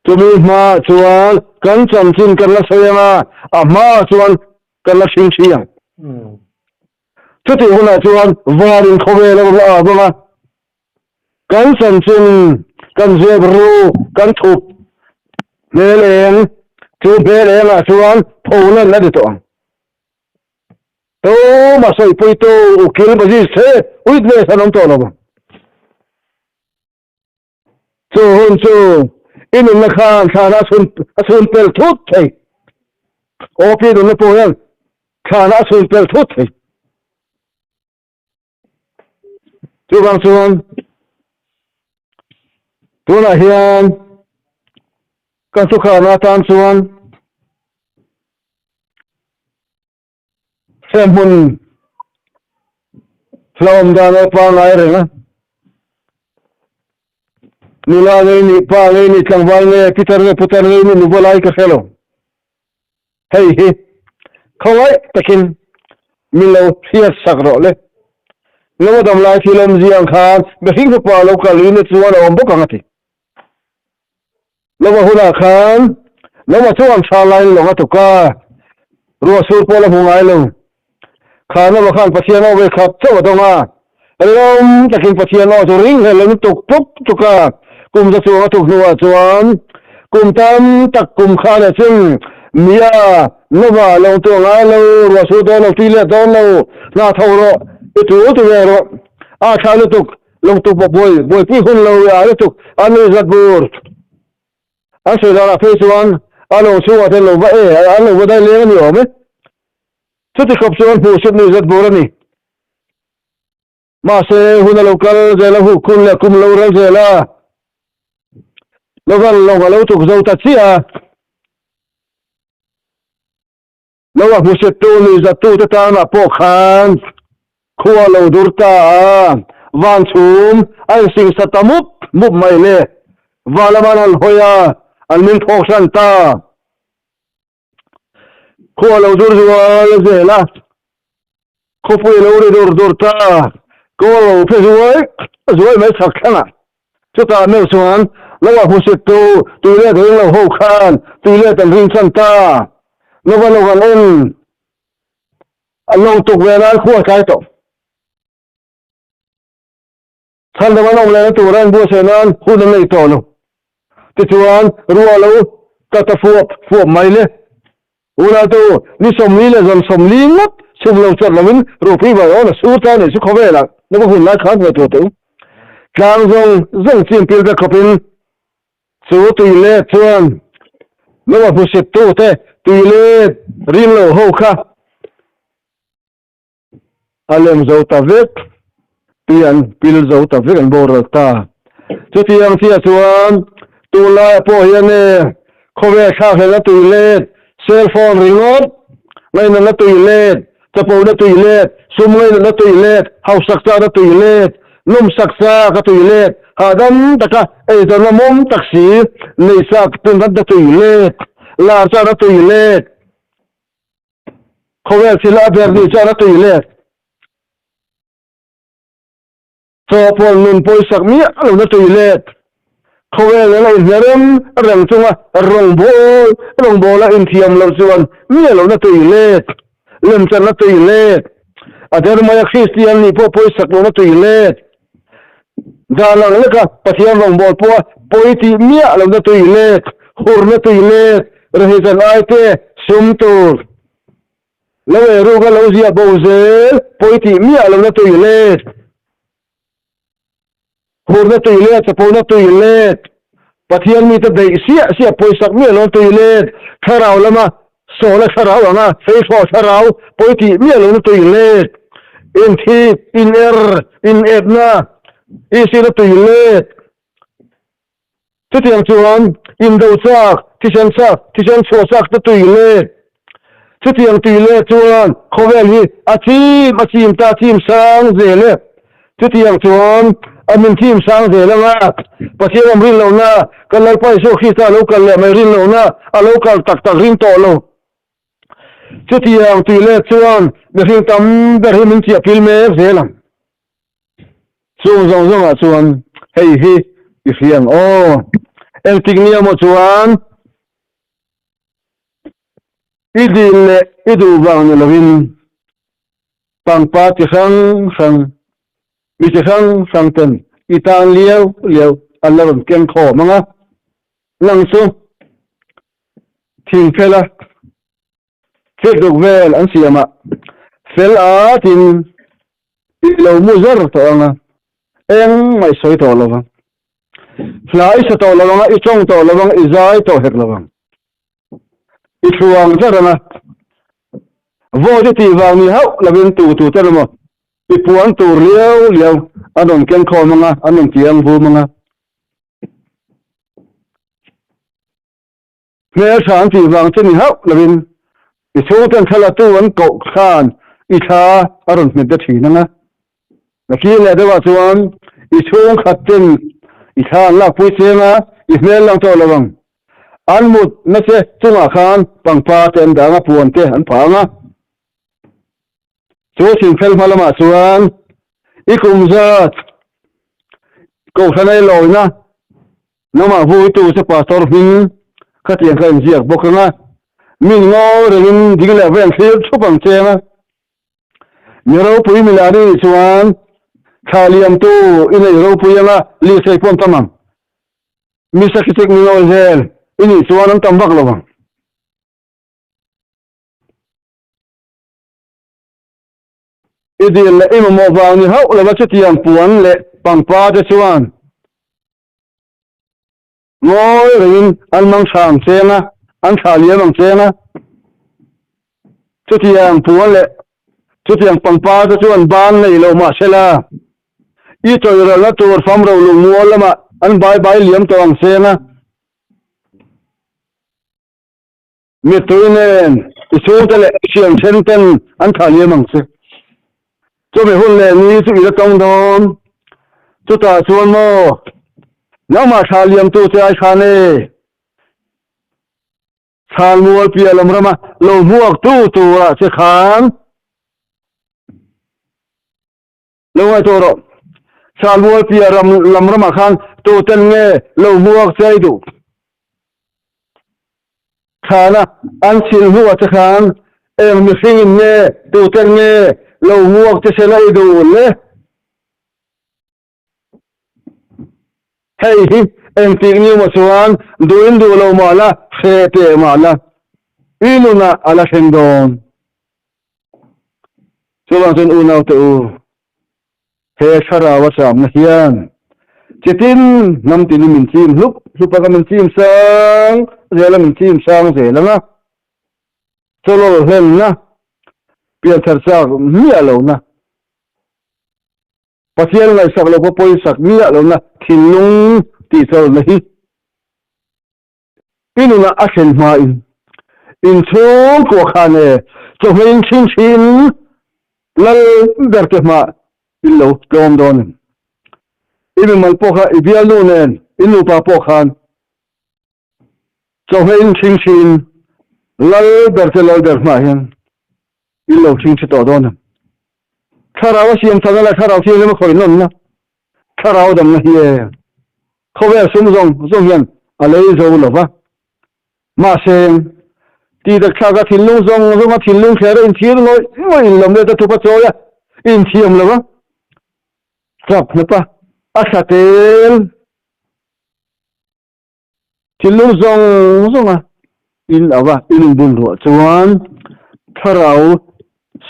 chumi hmaah chuan kan chanchin kan la sawi ang a, a hmaah chuan kan la hring thi ang. Chutih hunah chuan varin khawvel a rawn la vang a, kan chanchin kan zep ru, kan thup hmel eng, chu hmel engah chuan pholan a ni tawh ang. Tuma sawipuitu ukil magistrate witness an awm tawh lo vang. Chu hun chu i nunna khan thlana a chhun pel thut thei. OP nunna pawh hian thlana a chhun pel thut thei. Chuvang chuan tunah hian kan thukhana atan chuan Hremhmun hlauhawm dan erawh pangngai reng a. Nula ngei nih, pa ngei nih, tlangval nge, pitar nge, putar ngei nih, nuva lai ka hre lo. Hei hi khawngaih takin min lo hriat sak rawh le. Nova dam lai thil awmzia ang khan mihring fapa lo kal in chuan a awm bawk ang a ti. Lova hunah khan Lova chuan tha lain lawng a tuk a, ruah sur pawh la hmu ngai lo. Kha Lova khan Pathian aw ve khat chauh a dawng a, rilawm takin Pathian aw chu ring hlel lo in tuk tuk tuk a, kum za chuang a tuk hnuah chuan kum tam tak kum kha leh chin Mia, Lova lawng tu a ngai lo, ruah sur dawn lo, tui let dawn lo, hna tho rawh, i tul ti ve rawh, a thla lutuk. Lawngtuk bawk buai buaipui hun lo a lutuk a nuih zat bur. An sawi danah phei chuan a lawng chhungah te an lo va e an lo va dai leng a ni awm e. Chuti khawp chuan hmuhsit nuih zat bur a ni. Mahse hun a lo kal zel a huk hun leh kum lo ral zel a. Lovan lawng a lo tuk zo ta chiah a. Lo a hmuhsettu nuihzattu te tanah pawh khan khua lo dur ta a, van chhum a insingsa ta mup mup mai le. Va lama an han hawi a, an min phawk hran ta. Khua lo dur zual zel a, khawpui lo ri dur dur ta, kawl lo phe zuai zuai mai chhak thlangah. Chutah meuh chuan Lova hmuhsittu tui let ring lo ho khan tui let an ring chan ta. Lova lo han en an lawng tuk ve nan khua tlai tawh. Chhan dang an awm lehna tura an buatsaih nan hun an nei tawh lo. Tichuan ruah lo ta ta fuap fuap mai le. Unautu, ni 40 leh zan 40 ngawt chhum lo chawt lovin ropui vai awn a sur ta nih chu khawvelah na ka hun lai khan ngaihtuah teh u. Tlang zawng zawng chim pil vek khawpin chu tui let chuan lo a hmusit tute tui let rin lo ho kha A lem zo ta vek, tui an pil zo ta vek an boral ta. Chutiang chiah chuan tunlaiah pawh hian e khawvel thlak hlelna tui let, cell phone ringawt ngainatna tui let, chapona tui let, sum ngainatna tui let, hausak chakna tui let, nawmsak chak a tui let, hahdam taka eizawnna mawm tak si neih chak tunratna tui let, lar chakna tui let, Khawvel thil a ber ni chuan a tui let. Chawhpawlh nun pawisak miah lo na tui let. Khawvel nena inhnerem reng chunga rawngbâwl rawngbâwla inthiam loh chuan miah lo na tui let. Lemchan na tui let. A der maia Kristian nih pawh pawisak lo na tui let. Dan ang leka Pathian rawngbâwl pawha pawi tih miah lo na tui let, hur na tui let, rehichan ai te sum tur lo ei ruk a lo ziah bo zel pawi tih miah lo na tui let, hur na tui let, chapo na tui let, Pathian mite beih siah siah pawisak miah lo na tui let, thlarau lama Sawla thlarau anga feihraw thlarau pawi tih miah lo na tui let, inthip, in er, in epna, isina tui let. Chutiang chuan indo chak, thisen chak, thisen chhuah chak te tui let. Chutiang tui let chuan khawvel hi a chim a chim ta chim sang zel e. Chutiang chuan a min thim sang zel ang a, Pathian awm rin lohna, kan Lalpa Isua Krista a lo kal leh mai rin lohna, a lo kal tak tak ring tawh lo. Chutiang tui let chuan mihring tam ber hi min chiah pil mek zel ang. Chung zawng zawngah chuan hei hi i hria ang aw. Engtik nia maw chuan i dil leh i duh vang ni lovin Pangpar chi hrang hrang, mi chi hrang hrang ten i tan liau liau an la rawn keng khawm ang a, nang chu thing fela thil duk vel an siam ah fel a tin i lo mu zar tawh ang a, engmah i sawi tawh lo vang. Hla i sa tawh lo ang a, i tawng tawh lo ang, i zai tawh hek lo vang. I thluang zar ang a, vote i tih vang ni hauh lovin tu tu ten emaw i puan tur liau liau an rawn keng khawm ang a, an rawn tiang vum ang a. Hmeltha an tih vang che ni hauh lovin i chhungten thla la tu an koh khan i thla a rawn hmet de thin ang a. Nakin leh deuhah chuan i chhungkhat ten i thla an lakpui cheng a, i hmel lang tawh lo ang. An mut na che chungah khan pangpar te an dang a, puan te an phah ang a. Chu thingfel hma lamah chuan i kum zat kohhran a i lawina. Nangmah vuitu che pastor hming khatiang kha inziak bawk ang a, min ngawi rengin ding leh veng thlir thup ang che ang a. Mi ropui mi lah nih chuan thla liamtu i nei ropui ang a, lirthei pawh an tam ang. Mi sakhichik mi ngawi zel i nih chuan an tam vak lo ang. I dil leh i mamawh vang ni hauh lova chutiang puan leh pangpar te chuan ngawi rengin an mang tha ang cheng a, an thlah liam ang cheng a. Chutiang puan leh chutiang pangpar te chuan ban nei lo mah sela, i chawiralna tur famro lungmual lamah an bai bai liam tawh ang cheng a. Mittui nen i chhungte leh i thian then ten an thah liam ang che. Chumi hun leh ni chu i la tawng dawn. Chutah chuan maw, nangmah thlah liamtu che ai khan e, Chhanmual piah lam rama lo hmuaktu turah che khan lo ngaihtuah rawh. Chhanmual piah ram lam ramah khan tuten nge lo hmuak che ai duh? Thlana an chhil hnuah che khan eng mihringin nge tuten nge lo hmuak che se la i duh le? Hei hi engtik ni maw chuan duhin duh lo mah la, hreh teh mah la, i nunah a la thleng dawn. Chuvang chuan unaute u, he thlarau a chamna hian chitin hnam tinin min chim hlup hlup anga min chim sang zel a, min chim sang zel anga chawlawl hlenna, pianthar chak miah lohna, Pathian ngaihsak lo pawh pawisak miah lohna thinlung tihchawlhna hi i nunah a thlen hmain inchhungkua khan e chawhmeiin thin thin lal ber te hmah in lo tlawm dawn em? I mimal pawh kha i bialnu nen i nupa pawh khan chawhmeiin thin thin lal ber te lal ber hmah hian in lo thin thi tawh dawn em? Thlarau a siam chakna leh thlarau thianghlim a khawih nawnna, thlarau damna hi e khawvel sum zawng zawng hian a lei zo lo va. Mahse, tih tak thlaka thinlung zawng zawnga thinlung thler a inchhir ngawih ngawih in lawm let a thup a chawi a, inthiam lo va, chak hnap a, a thla tel. Thinlung zawng zawnga in ava in inbun ruah chuan thlarau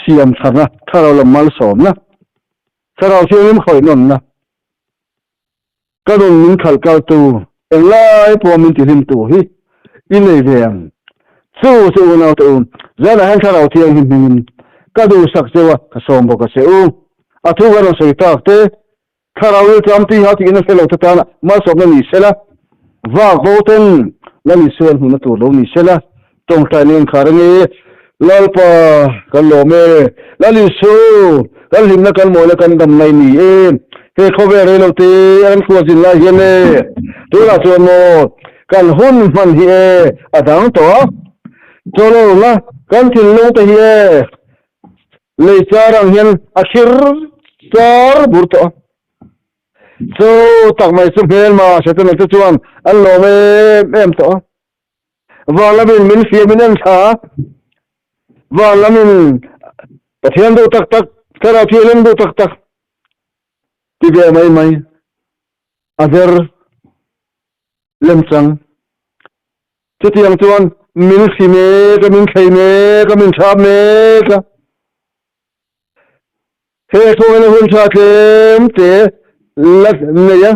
siam tharna, thlarau lam malsawmna, thlarau thianghlim khawih nawnna, ka nun min khalh kaltu, englai pawh min tihlimtu hi i nei ve ang. Chu chu unaute u, zanah hian thlarau thianghlim hmingin ka duhsak cheu a, ka sawm bawk a che u. A thu kan rawn sawi tak te, Thlarau rilṭam tih ha tiin a hre lo te tan malsawmna ni sela, vak bo ten Lal Isua an hmuhna tur lo ni sela, tawngtaina inkhar a nge. Lalpa kan lawm e, Lal Isu, kan hlimna kan mawina kan damna i ni e, he khawvel rei lo te a kan khual zin lai hian e, tunah chuan maw kan hun hman hi e a dang tawh a, chawlawlna kan thinlung te hi e Lei char ang hian a thlir char bur tawh a. Chu tak mai chu hmelma Setana te chuan an lawm em em tawh a. Van lamin min fiam in en thla a. Van lamin Pathian duh tak tak, Thlarau Thianghlim duh tak tak ti ve mai mai a zer lemchang. Chutiang chuan min hri mek a, min thlei mek a, min thap mek a. He thawhna hun tha tlem te la nei a.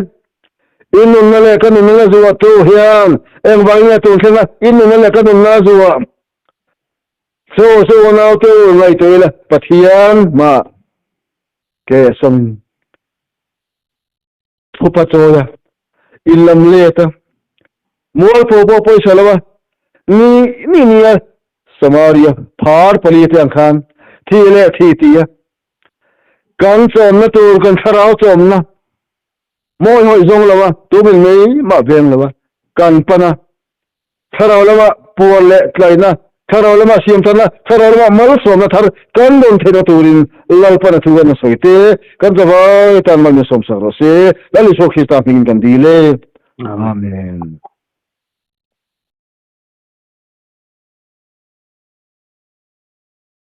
I nunna leh ka nunna la zuah tu hian engvangin nge tun thleng a i nunna leh ka nunna a zuah? Chu chu unau tu ngaihtuah ila Pathian hmah ke sawm. Thupa chawi a, in lam let a, mualpho pawh pawisa lo a, ni ni ni a, Samaria phar pali te ang khan thi leh thi ti a, kan chawmna tur kan thlarau chawmna mawi hawih zawng lo a, tumin mai mah veng lo a, kan pan a, Thlarau lama puar leh tlaina, thlarau lama siamthatna, thlarau lama malsawmna thar kan dawn theihna turin Lalpan a thu kan a sawi te, kan chavai tan mal min sawmsak rawh se. Lal Isua Krista hmingin kan dil e. Amen.